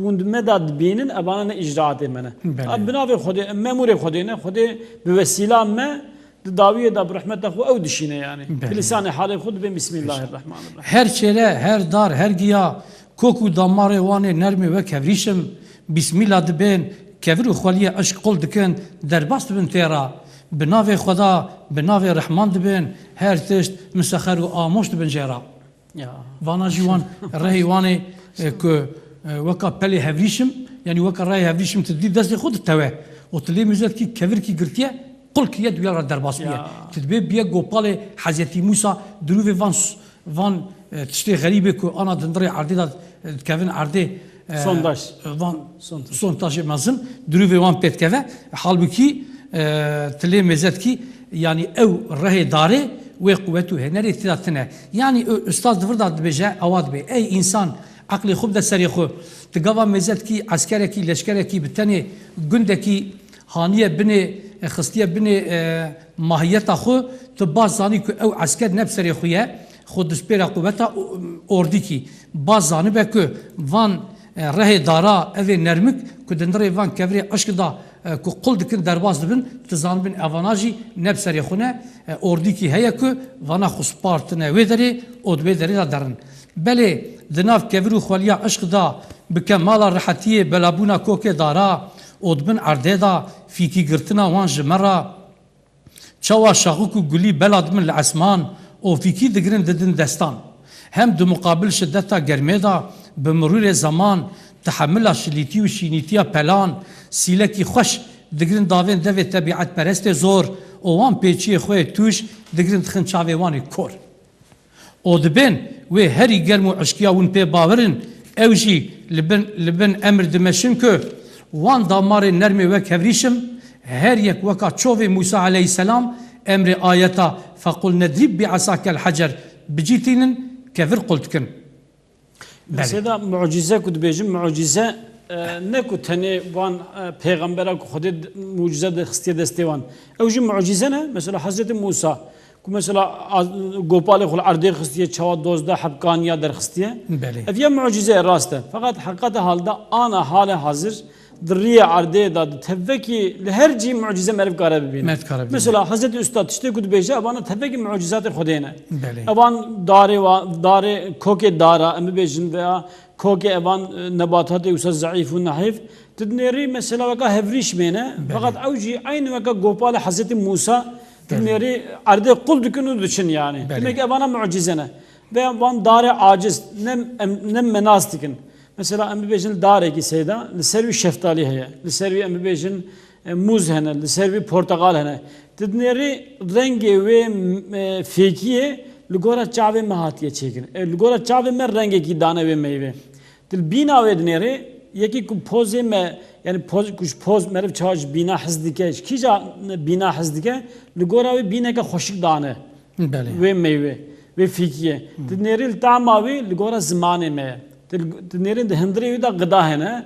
hûn di me de dibînin, evana ne îcraatê me ne. Belê. Ev bi navê Xwedê, em memûrê Xwedê ne, Xwedê bi wesîla me di dawiyê de bi rehmeta xwe ew dişîne yani. Belê. Bi lîsanê halê xwe dibên Bismillahirrahmanirrahim. Her çêre, her dar, her giya, kok û damarê wan ê nermê wek hevrîşim, Bismîla dibên, kevir û xweliyê eşq qul dikin, derbas dibin tê re. Bi navê Xweda, bi navê Rehman dibên, her tişt misexer û amoş dibin jê re. Ya. Vana jî wan rehê wan ê, e, ku, e, weka pelê hevrîşim, yanî weka rehê hevrîşim tu dî destê xwe ditewe. Û tu lê mêze dikî kevirkî girtiye, qul kiriye, duya re derbas bûye. Ya. Tu dibê bûye gopalê Hezretî Mûsa, dirûvê van s-, van, e, tiştê xerîbê ku ana di hundirê erdê de, e, dikevin erdê, e, Sondaj. van Sondaj. sondajê mezin, dirûvê wan pê dikeve. Halbûkî, e, tu lê mêze dikî, yanî ew rehê darê wê quwet û hênerê tê de tine. Yanî, e, ustaz di vir de dibêje, ewa dibê, ey însan, eqlê xwe bide serê xwe. Tu gava mêze dikî eskerekî, leşkerekî bi tenê gundekî haniye binê, e, xistiye binê, e, mahiyeta xwe, tu baş zanî ku ew esker ne bi serê xwe ye, xwe dispêre quweta, o-, ordîkî. Baş zanibe ku van, e, rehê dara, evê nermik ku di nirê van kevirê eşk de, e, ku qul dikin, derbas dibin, tu zanibin evana jî ne bi serê xwe ne, e, ordîkî heye ku vana xwe spartine wê derê û di wê derê de derin. Belê, di nav kevir û xweliya eşq de bi kemala rehetiyê belabûna kokê dara û di bin erdê de fîkî girtina wan ji me re, çawa şaxik û gulî bela dibin li esman û fîkî digirin didin destan. Hem di muqabil şideta germê de bi mirûrê zeman, tehemila şilîtî û şînîtiya pelan, sîlekî xweş digirin davên devê tebîetperestê zor û wan pêçiyê xwe yê tûj digirin dixin çavê wan ê kor. Û dibên wê herî germ û eşkiya hûn pê bawer in, ew jî li bin, li bin emir dimeşin ku Wan damarê nermê wek hevrîşim, her yek weka çovê Mûsa aleyhisselam emrê ayeta "Fequl nedrib bi esakel hecer" bicîtînin, kevir qul dikin. Belê. Sêda mucize ku dibêjin, mucize, e, ne ku tenê wan, e, pêxembera ku Xwedê d-, mucize de xistiye destê wan. Ew jî mucize ne. Mesela Hezretî Mûsa, ku mesela az-, gopalê xwe li erdê xistiye, çawa dozdeh heb kaniya derxistiye. Belê. Ev ya mucize ye, rast e. Feqet heqîqeta hal de ana hale hazir di riyê erdê de, di tevekî li her cî mucize meriv kare bibîne. Meriv kare bibîne. Mesela Hezretî Usta tiştê ku dibêje, evana tevekî mucizatê Xwedê ne. Belê. Evan darê wa-, darê kokê dara, em bibêjin veya kokê evan, e, nebatatê wisa zeîf û nehîf, tu dinêrî mesela weka hevrîşmê ne. Belê. Feqet ew jî eynî weka gopalê Hezretî Mûsa, tu Belê. dinêrî erdê qul dikin û diçin yani. Belê. Demek ki evana mucize ne. Veya van darê aciz, ne, em, ne menas dikin. Mesela em bibêjin darekî seyda, li ser wî şeftalî heye, li ser wî em bibêjin, e, mûz hene, li ser wî porteqal hene. Tu dinêrî rengê wê, e, fêkiyê li gora çavê me hatiye çêkirin. E, li gora çavê me rengekî dane wê meyvê. Tu li bîna wê dinêrî, yekî ku pozê me, yani poz, ku ji poz meriv çawa ji bîna hez dike, ji kîja bîna hez dike, li gora wê bîneke xweşik dane. Belê. Wê meywe, wê fîkiyê. Hı. Tu nêrî li tama wî li gora zimanê me ye. Tu, tu nêrî di hundirê wî de qida hene.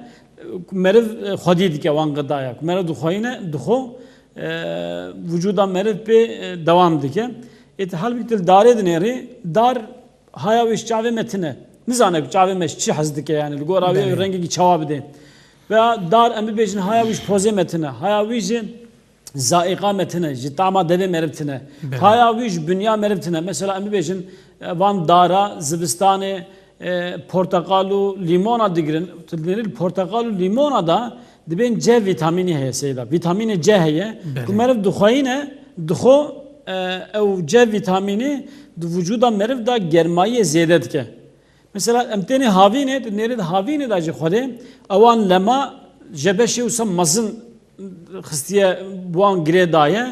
Meriv, e, xwedî dike wan qidaya. Ku meriv dixweyne, dixwe, e, vücuda meriv pê, e, dewam dike. Ê tu halbik tu li darê dinêrî, dar haya wî ji çavê me tune. Nizane ku çavê me ji çi hez dike yani. Li gora wê Belê. rengekî çawa bidê. Veya dar em bibêjin haya wî ji pozê me tune. Haya wî ji Zaiqa me tine, ji tama devê meriv tine. Belê. Haya wî ji binya meriv tine. Mesela em bibêjin, e, van dara, zivistanê, e, porteqal û lîmona digirin. Tu dinêrî li porteqal û lîmona da dibên C vîtamînî heye seyda. Vîtamînê C heye. Belê. Ku meriv dixweyîne, dixwe, e, ew C vîtamînî di vücuda meriv da germayiyê zêde dike. Mesela em tênê havînê, tu nêrê di havînê de jî Xwedê ewan lema jebeşê wisa mezin xistiye, bi wan girê daye,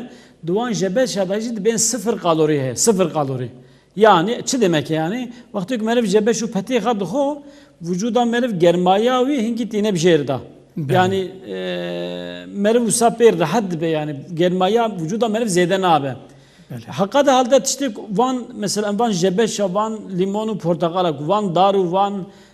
di wan jebeşa de jî dibên sifir kalorî heye, sifir kalorî. Yani çi demek e yani? Wextê ku meriv jebeş û petê xwe dixwe, vücuda meriv germaya wî hinkî tîne bi jêr de. Belê. Yani, e, meriv wisa pê rehet dibe yani, germaya vücuda meriv zêde nabe. Belê. Heqa de halde tiştê ku van, mesela em van jebeşa, van lîmon û porteqala ku, van dar û van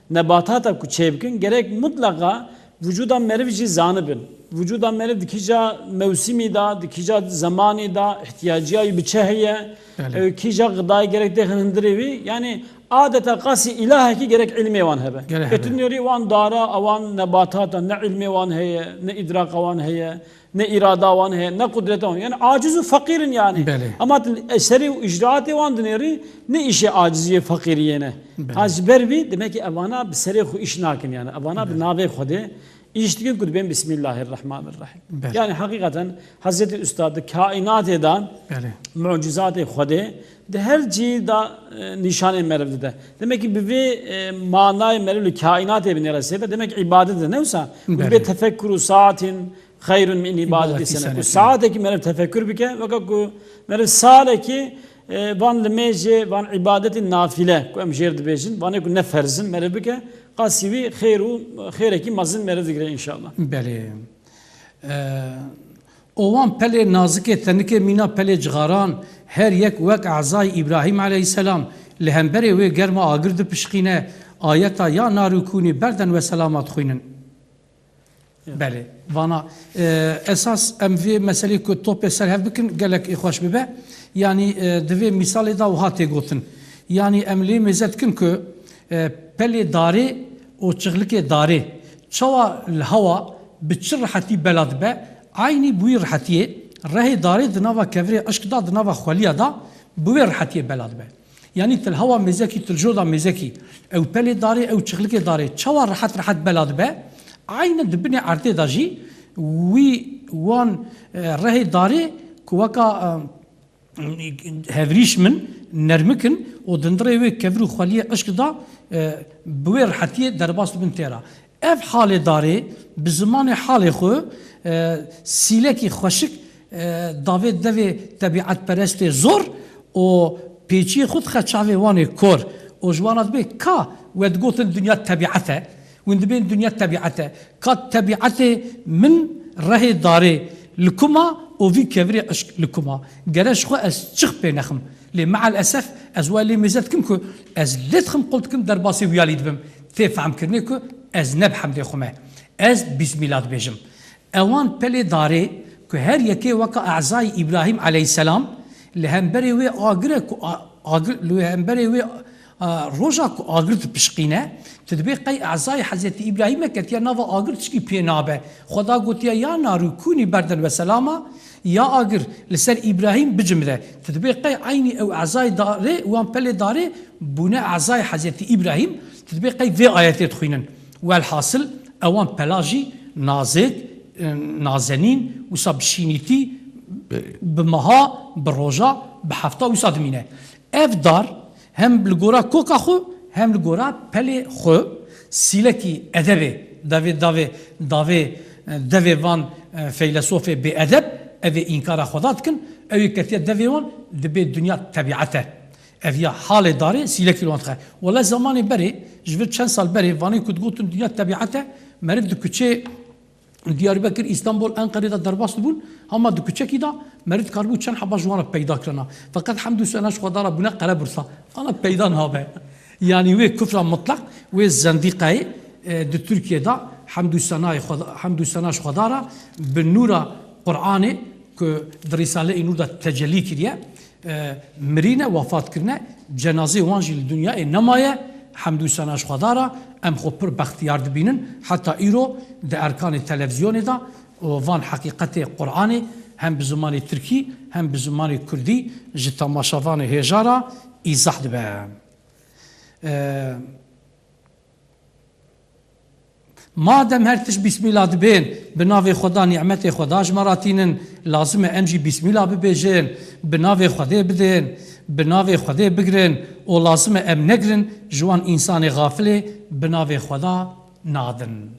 nebatata ku çêbikin, gerek mutleqa vücuda meriv jî zanibin. Vücuda meriv di kîja mewsimî de, di kîja zemanî de ihtiyaciya wî bi çi heye, Belê. e, kîja xidayê gerek têxin hundirê wî. Yani adeta qasî îlahekî gerek ilmê wan hebe. Gerek E tu hebe. nêrî wan dara, wan nebatata ne ilmê wan heye, ne îdraka wan heye. Ne îrada wan heye, ne qudreta wan. Yani aciz û feqîr in yani. Belê. Ama tu eserê û îcraatê wan dinêrî, ne îşê aciziyê, feqîriyê ne. Belê. Ha ji ber vî, demek ki evana bi serê xwe îş nakin yani. Evana bi Belê. navê Xwedê îş dikin ku dibên Bismillahirrahmanirrahim. Belê. Yani hakikaten Hezretî Usta di kaînatê de Belê. mucizatê Xwedê di her cî de, e, nîşanê meriv dide. Demek ki bi vê, e, manayê meriv li kaînatê binêre sê de, demek ki îbadet de ne wisa? Belê. Dibê tefekkur û saatin xeyrun min îbadetî sene. Ku saetekî meriv tefekkür bike, weke ku meriv salekî, e, van limêjê, van îbadetî nafile ku em jêr dibêjin, vanê ku ne ferz in, meriv bike, qasî wî xêr û xêrekî mezin meriv digire înşallah. Belê. E, o wan pelê nazikê tenikê mîna pelê cixaran, her yek wek ezayê Îbrahîm aleyhisselam li hemberê wê germa agir dipişqîne, ayeta ya nar û kûnî berden we selama dixwînin. Ya. Belê, vana, e, esas em vê meselê ku topê ser hev bikin, gelek ê xweş bibe. Yanî, e, di vê mîsalê de wiha tê gotin. Yanî em lê mêze dikin ku, e, pelê darê û çixlikê darê çawa li hewa bi çi rihetî bela dibe, eynî bi wî rihetiyê rehê darê di nava kevirê eşk de, di nava xweliya de bi wê rihetiyê bela dibe. Yanî til hewa mêzekî, til joda mêzekî, ew pelê darê, ew çixlikê darê, çawa rehet rehet bela dibe, eyne di binê erdê de jî wî wan, e, rehê darê ku weka, e, hevrîş min, nermik in û dindirê wê kevir û xweliyê eşk da, e, bi wê rehetiyê derbas dibin têra. Ev halê darê, bi zimanê halê xwe, e, sîlekî xweşik, e, davê devê tebîetperestê zor û pêçiyê xwe dixe çavê wanê kor û ji wana dibê ka we digotin dinya tebîet e, Hûn dibên dinya tebiete. Ka tebietê min rehê darê li kuma û vî kevirê işk li kuma. Gere ji xwe ez çix pê nexim. Lê me'el esef ez we lê mêze dikim ku ez lê dixim qul dikim derbasî wiyalî dibim. Tê fehmkirinê ku ez ne bi hemdê xwe me. Ez bîsmîla dibêjim. Ewan pelê darê ku her yekê weka ezayî Îbrahîm eleyhîselam li hemberê wê agir e ku a-, agir, li hemberê wê, a, roja ku agir dipişqîne, tu dibê qey ezayî Hezretî Îbrahîm e ketiye nava agir tişkî pê nabe. Xweda gotiye, "Ya narû kûnî berden ve selama, ya agir li ser Îbrahîm bicimre." Tu dibê qey eynî ew ezayî darê, wan pelê darê bûne ezayî Hezretî Îbrahîm, tu dibê qey vê ayetê dixwînin. Welhasil, ewan pela jî nazêk, e, nazenîn, wisa bi şînîtî, bi meha, bi roja, bi hefta wisa dimîne. Ev dar hem li gora koka xwe, hem li gora pelê xwe sîlekî edebê, davê, davê, davê, e, devê van, e, feylesofê bêedeb, ev ê înkara Xweda dikin, ew ê ketiye devê wan, dibê dinya tebiete. Ev ya halê darê sîlekî li wan dixe. Wele zemanê berê, ji vir çend sal berê, vanê ku digotin dinya tebiete, meriv di kuçê Diyarbekir, Îstanbul, Enqerê de derbas dibûn, hema di kuçekî de meriv dikaribû çend heba ji wan re peyda kirina. Feqet hemd û sena ji Xweda re bûne qerebursa. Ana peyda nabe. Yanî wê kufra mutlaq, wê zendîqayê, e, di Tirkiye de hemd û senayê Xweda, hemd û sena ji Xweda re bi nûra Qur'anê ku di Rîsaleyê Nûr de tecellî kiriye, e, mirîne, wefat kirine, cenazê wan jî li dinyayê nemaye, hemd û sena ji Xweda re, em xwe pir bextiyar dibînin, heta îro di erkanê televîzyonê de û van heqîqetê Qur'anê hem bi zimanê tirkî hem bi zimanê kurdî ji temaşevanê hêja re îzah dibe. E, Madem her tişt bîsmîla dibên, bi navê Xweda, nîmetê Xweda ji me re tînin, lazim e em jî bîsmîla bibêjin, bi navê Xwedê bidên, bi navê Xwedê bigrin û lazim e em negrin, ji wan însanê xafilê bi navê Xweda nadin.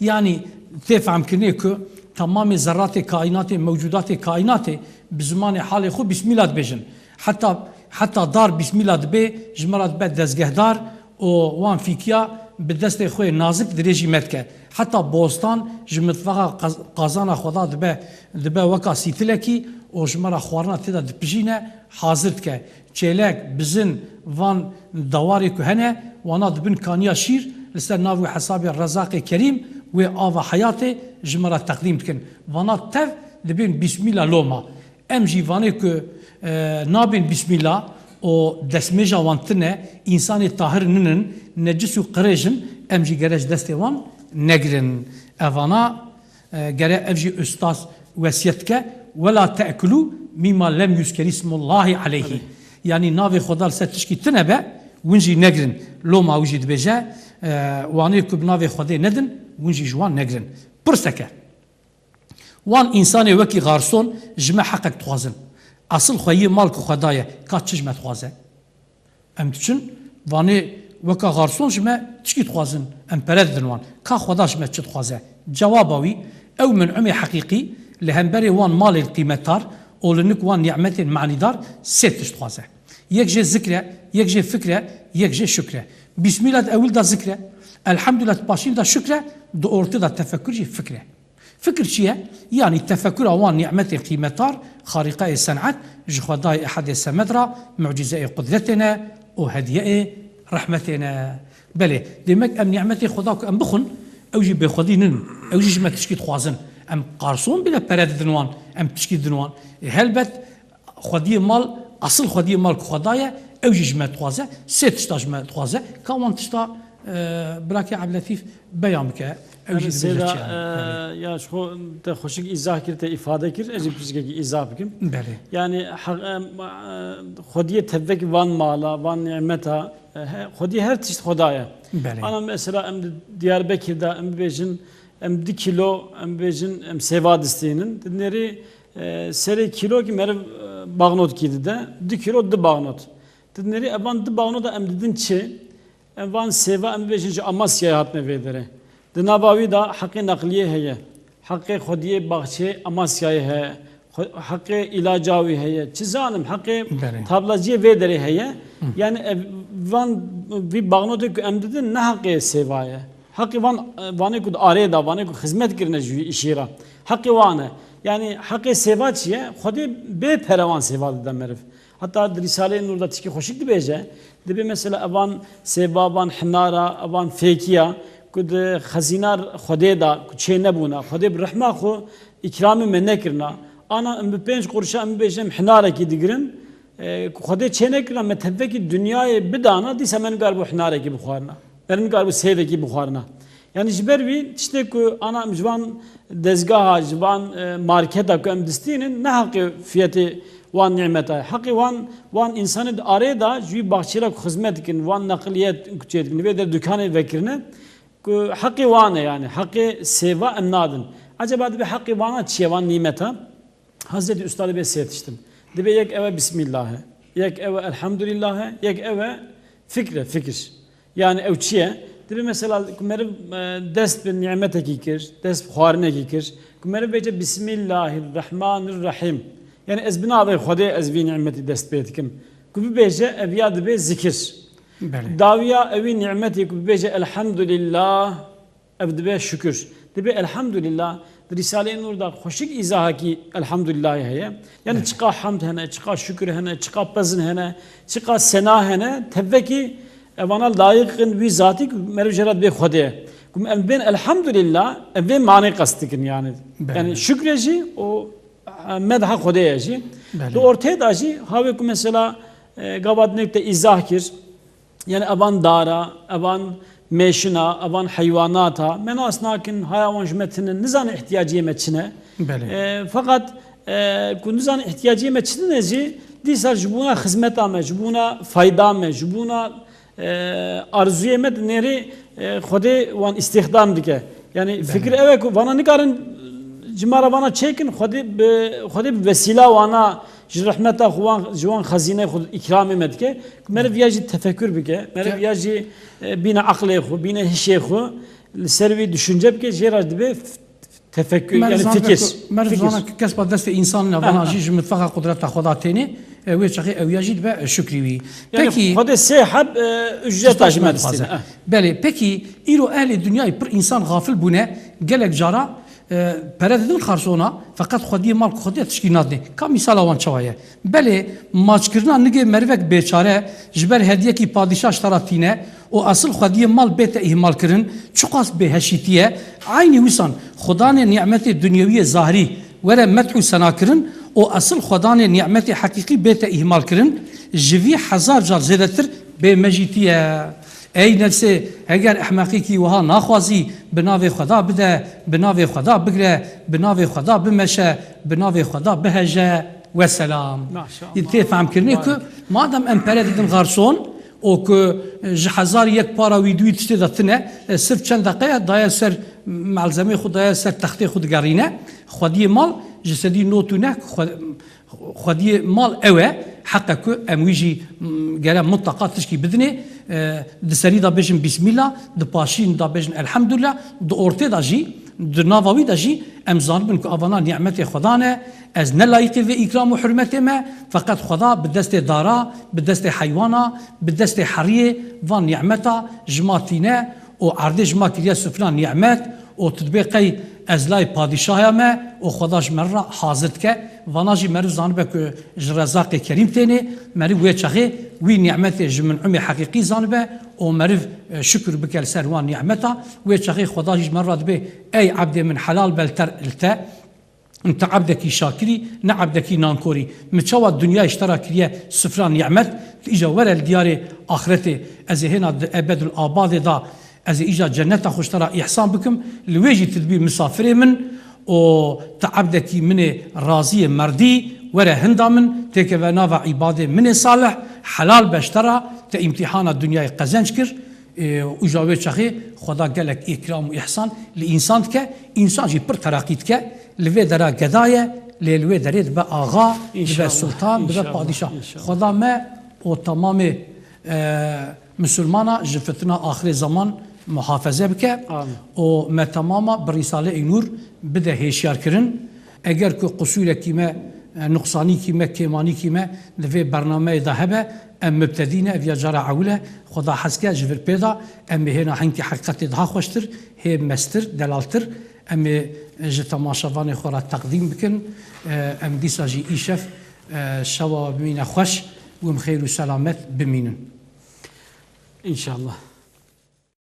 Yanî tê fehmkirinê ku temamê zerratê kaînatê, mewcudatê kaînatê bi zimanê halê xwe bîsmîla dibêjin. Heta, heta dar bîsmîla dibê, ji me re dibe dezgehdar, û wan fîkiya bi destê xwe yê nazik dirêjî me dike. Heta bostan ji mitvexa qaz-, qazana Xweda dibe, dibe weka sîtilekî û ji me re xwarina tê de dipijîne, hazir dike. Çêlek, bizin, van dewarê ku hene, wana dibin kaniya şîr, li ser nav û hesabê Rezaqê Kerîm wê ava heyatê ji me re teqdîm dikin. Vana tev dibên bîsmîla loma. Em jî vanê ku, e, nabên bîsmîla û destmêja wan tune, însanê tahir ninin, necis û qirêj in, em jî gere ji destê wan negirin. Evana, e, gere ev jî ustaz wesiyet dike, "Wela te'kulû mîma lem yuzker ismullahî aleyhî." Yanî navê Xweda li ser tişkî tune be, win jî negirin. Loma wî jî dibêje, e, wanê ku bi navê Xwedê nedin, win jî ji wan negirin. Pirseke. Wan însanê wekî garson ji me heqek dixwazin. Esil xweyiyê mal ku Xweda ye, ka çi ji me dixwaze? Em diçin, vanê weka garson ji me tişkî dixwazin, em pere didin wan. Ka Xweda ji me çi dixwaze? Cewaba wî, ew min'imê heqîqî li hemberê wan malên qîmetar û li nik wan nîmetên manîdar sê tişt dixwaze. Yek jê zikr e, yek jê fikr e, yek jê şukr e. Bîsmîla di ewil de zikr e, elhamdulillah di paşîn de şukr e, di ortê de tefekur jî fikr e. Fikir çi ye? Yanî tefekura wan nîmetê qîmetar, xarîqeyê sen'et, ji Xwedayê Ehedê Semed re mucîzeyê qudretê ne û hediyeyê rehmetê ne. Belê, demek em nîmetê Xweda ku em bixwin, ew jî bêxwedî nin, ew jî ji me tişkî dixwazin. Em qarson bile pere didin wan, em tişkî didin wan. Ê, helbet, Xwediyê mal, esil xwediyê mal ku Xweda ye, ew jî ji me dixwaze, sê tişta ji me dixwaze. Ka wan tişta, e, birakê Ebdilletîf beyan bike, ew jî Belê, dibêje sêda, çi ye? e, Belê. Ya ji xwe te xweşik îzah kir, te îfade kir, ez jî pirsgekî îzah bikim. Belê. Yani, heq-, em, e, xwediyê tevvekî van mala, van nîmeta, e, he, xwediyê her tişt Xweda ye. Belê. Ana mesela em di Diyarbekir de, em bibêjin, em du kîlo, em bibêjin, em sêva distînin. Di nerî E, serê kîlokî meriv, e, baxnot kî dide, du kîlo du baxnot. Di nerî evan du baxnota em didin çi? Em van sêva em bibêjin ji Amasyayê hatine vê derê. Di nava wî de heqê neqliyê heye. Heqê xwediyê baxçeyê Amasyayê heye. Xwe-, heqê îlaca wî heye. Çi zanim, heqê Belê. tablaciyê vê derê heye. Hı. Yani ev, van vî baxnotê ku em didin ne heqê sêva ye. Heqê van, e, vanê ku di arê de, vanê ku xizmet kirine ji wî îşê re. Heqê wan e. Yanî heqê sêva çi ye? Xwedê bê pere wan sêva dide meriv. Heta di Rîsaleyê Nûr de tişkî xweşik dibêje. Dibê mesela evan sêva, van hinara, evan fêkiya ku di xezîna Xwedê de ku çê nebûna, Xwedê bi rehma xwe îkramê me nekirina. Ana em bi pênc qurşa em bibêjin em hinarekî digirin, e, ku Xwedê çê nekirina, me tevekî dinyayê bidana, dîsa me nikaribû hinarekî bixwarina. Me nikaribû sêvekî bixwarina. Yanî ji ber vî tiştê ku ana em ji van dezgeha, ji van, e, marketa ku em distînin, ne heqê fiyetê wan nîmeta ye. Heqê wan, wan însanê di arê de ji wî baxçê re ku xizmet dikin, wan neqliyet ku çê dikin, vê der dukanê vekirine, ku heqê wan e yanî, heqê sêva em nadin. Eceba dibe heqê wana çi ye, wan nîmeta? Hazretî Usta dibê sê tiştin. Dibê yek ew e Bismillah e, yek ew e Elhamdulillah e, yek ew e fikr e, fikir. Yani ew çi ye? Dibê mesela ku meriv, e, dest bi nîmetekî kir, dest bi xwarinekî kir, ku meriv bêje Bismillahirrahmanirrahîm. Yani ez bi navê Xwedê ez vî nîmetî dest pê dikim. Ku bibêje ev ya dibê zikir. Belê. Dawiya ewî nîmetî ku bibêje Elhamdulillah, ev dibe şukir. Dibe Elhamdulillah, di Rîsaleyê Nûr de xweşik îzahekî Elhamdulillahê heye. Yani Evet. çiqa hamd hene, çiqa şukir hene, çiqa pezin hene, çiqa sena hene, tevekî evana layiq in wî zatî ku meriv jê re dibê Xwedê ye. Ku em bên Elhamdulillah, em vê manê qest dikin yani. Belê. Yani şukre jî û, e, medha Xwedê ye jî. Belê. Di ortê de jî havê ku mesela, e, gava dinek te îzah kir, Yani evan dara, evan mêşina, evan heywanata, me nas nakin, haya wan ji me tinin, nizanin ihtiyaciyê me çi ne. Belê. E, feqet, e, ku nizanin ihtiyaciyê me çi ne jî, dîsa ji bona xizmeta me, ji bona fayda me, ji bona, e, arzuyê me di nêrê, e, Xwedê wan îstîxdam dike. Yani Belê. fikir ew e ku vana nikarin ji me re vana çêkin, Xwedê bi, Xwedê bi vesîla wana Ji rehmeta xwe wan, ji wan xezîneyê xwe îkramê me dike. Meriv ya jî tefekkür bike, meriv Ke- ya jî, e, bîne aqlê xwe, bîne hişê xwe, li ser wî düşünce bike, jê re dibe f-, tefekkür, Meriv yani zanibe fikir. ku, meriv Fikir. zana ku kes ba destê însan ne, vana Ha, ha. jî ji mitfaqa qudreta Xweda tênê, e, wê çaxê ew ya jî dibe, e, şukrî wî. Yani Pekî, Xwedê sê heb, e, ücreta ji me dixwaze. distîne. Eh. Belê, pekî îro ehlê dinyayê pir însan xafil bûne, gelek cara E, pere didin xarsona, feqet xwediyê mal ku xwediyê tişkî nadinê. Ka mîsala wan çawa ye? Belê, maçkirina nigê merivek bêçare ji ber hediyekî padîşah ji te re tîne û esil xwediyê mal bête îhmalkirin, çiqas bêheşîtî ye. Eynî wîsan, xudanê nîmetê dinyewiyê zahirî were medh û senakirin û esil xudanê nîmetê heqîqî bête îhmalkirin, ji vî hezar car zêdetir bêmejîtî ye. Ey nefsê, heger ehmeqîkî wiha naxwazî, bi navê Xweda bide, bi navê Xweda bigre, bi navê Xweda bimeşe, bi navê Xweda biheje. Weselam. Maşallah. Tê fehmkirinê ku Mübarek. madem em pere didin garson, û ku ji hezar yek para wî duwî tiştê de tine, e, sirf çend deqeya daye ser malzemê xwe, daye ser textê xwe digerîne, xwediyê mal ji sedî not û neh xwe-, Xwediyê mal ew e, heq e ku em wî jî, m, gere mutlaka tişkî bidinê. E, di serî de bêjin Bîsmîla, di paşîn de bêjin Elhemdulîla, di ortê de jî, di nava wî de jî em zanibin ku avana nîmetê Xweda ne, ez ne layîqê vê îkram û hurmetê me, feqet Xweda bi destê dara, bi destê heywana, bi destê heriyê van nîmeta ji ma tîne, û erdê ji ma kiriye sufra nîmet û tu dibê qey ez lay padîşahya me û Xweda ji me re hazir dike. Vana jî meriv zanibe ku ji Rezaqê Kerîm tênê, meriv wê çaxê wî nîmetê ji min'imê heqîqî zanibe û meriv, e, şukir bike li ser wan nîmeta. Wê çaxê Xweda jî ji me re dibê, ey ebdê min helal be li te, li te. Tu ebdekî şakirî, ne ebdekî nankorî. Min çawa dinyayê ji te re kiriye sifra nîmet, tu îja were li diyarê axretê. Ez ê hêna di ebedul abadê de, ez ê îja cenneta xwe ji te re îhsan bikim. Li wê jî tu dibî misafirê min û tu ebdekî min ê raziyê merdî, were hinda min, têkeve nava îbadê min ê salih, helal be ji te re, te îmtîhana dinyayê qezenc kir. Ê, û ja wê çaxê Xweda gelek îkram û îhsan li însan dike. Însan jî pir teraqî dike. Li vê dera geda ye, lê li wê derê dibe axa, dibe Înşallah, sultan, dibe înşallah, padîşah. înşallah. Xweda me û temamê, e, misilmana ji fitina axirê zeman muhafaze bike Amin. û me temama bi Rîsale-i Nûr bide hêşyarkirin. Eger ku qusûrekî me, e, nuqsanîkî me, kêmanîkî me di vê bernameyê de hebe, Em mubtedî ne, ev ya cara ewil e. Xweda hez ke ji vir pê da, em ê hêna hinkî heqîqetê daha xweştir, hê mestir, delaltir, em ê ji temaşevanê xwe re teqdîm bikin. E, em dîsa jî îşev, e, şewa bimîne xweş û em xêr û selamet bimînin. Înşallah.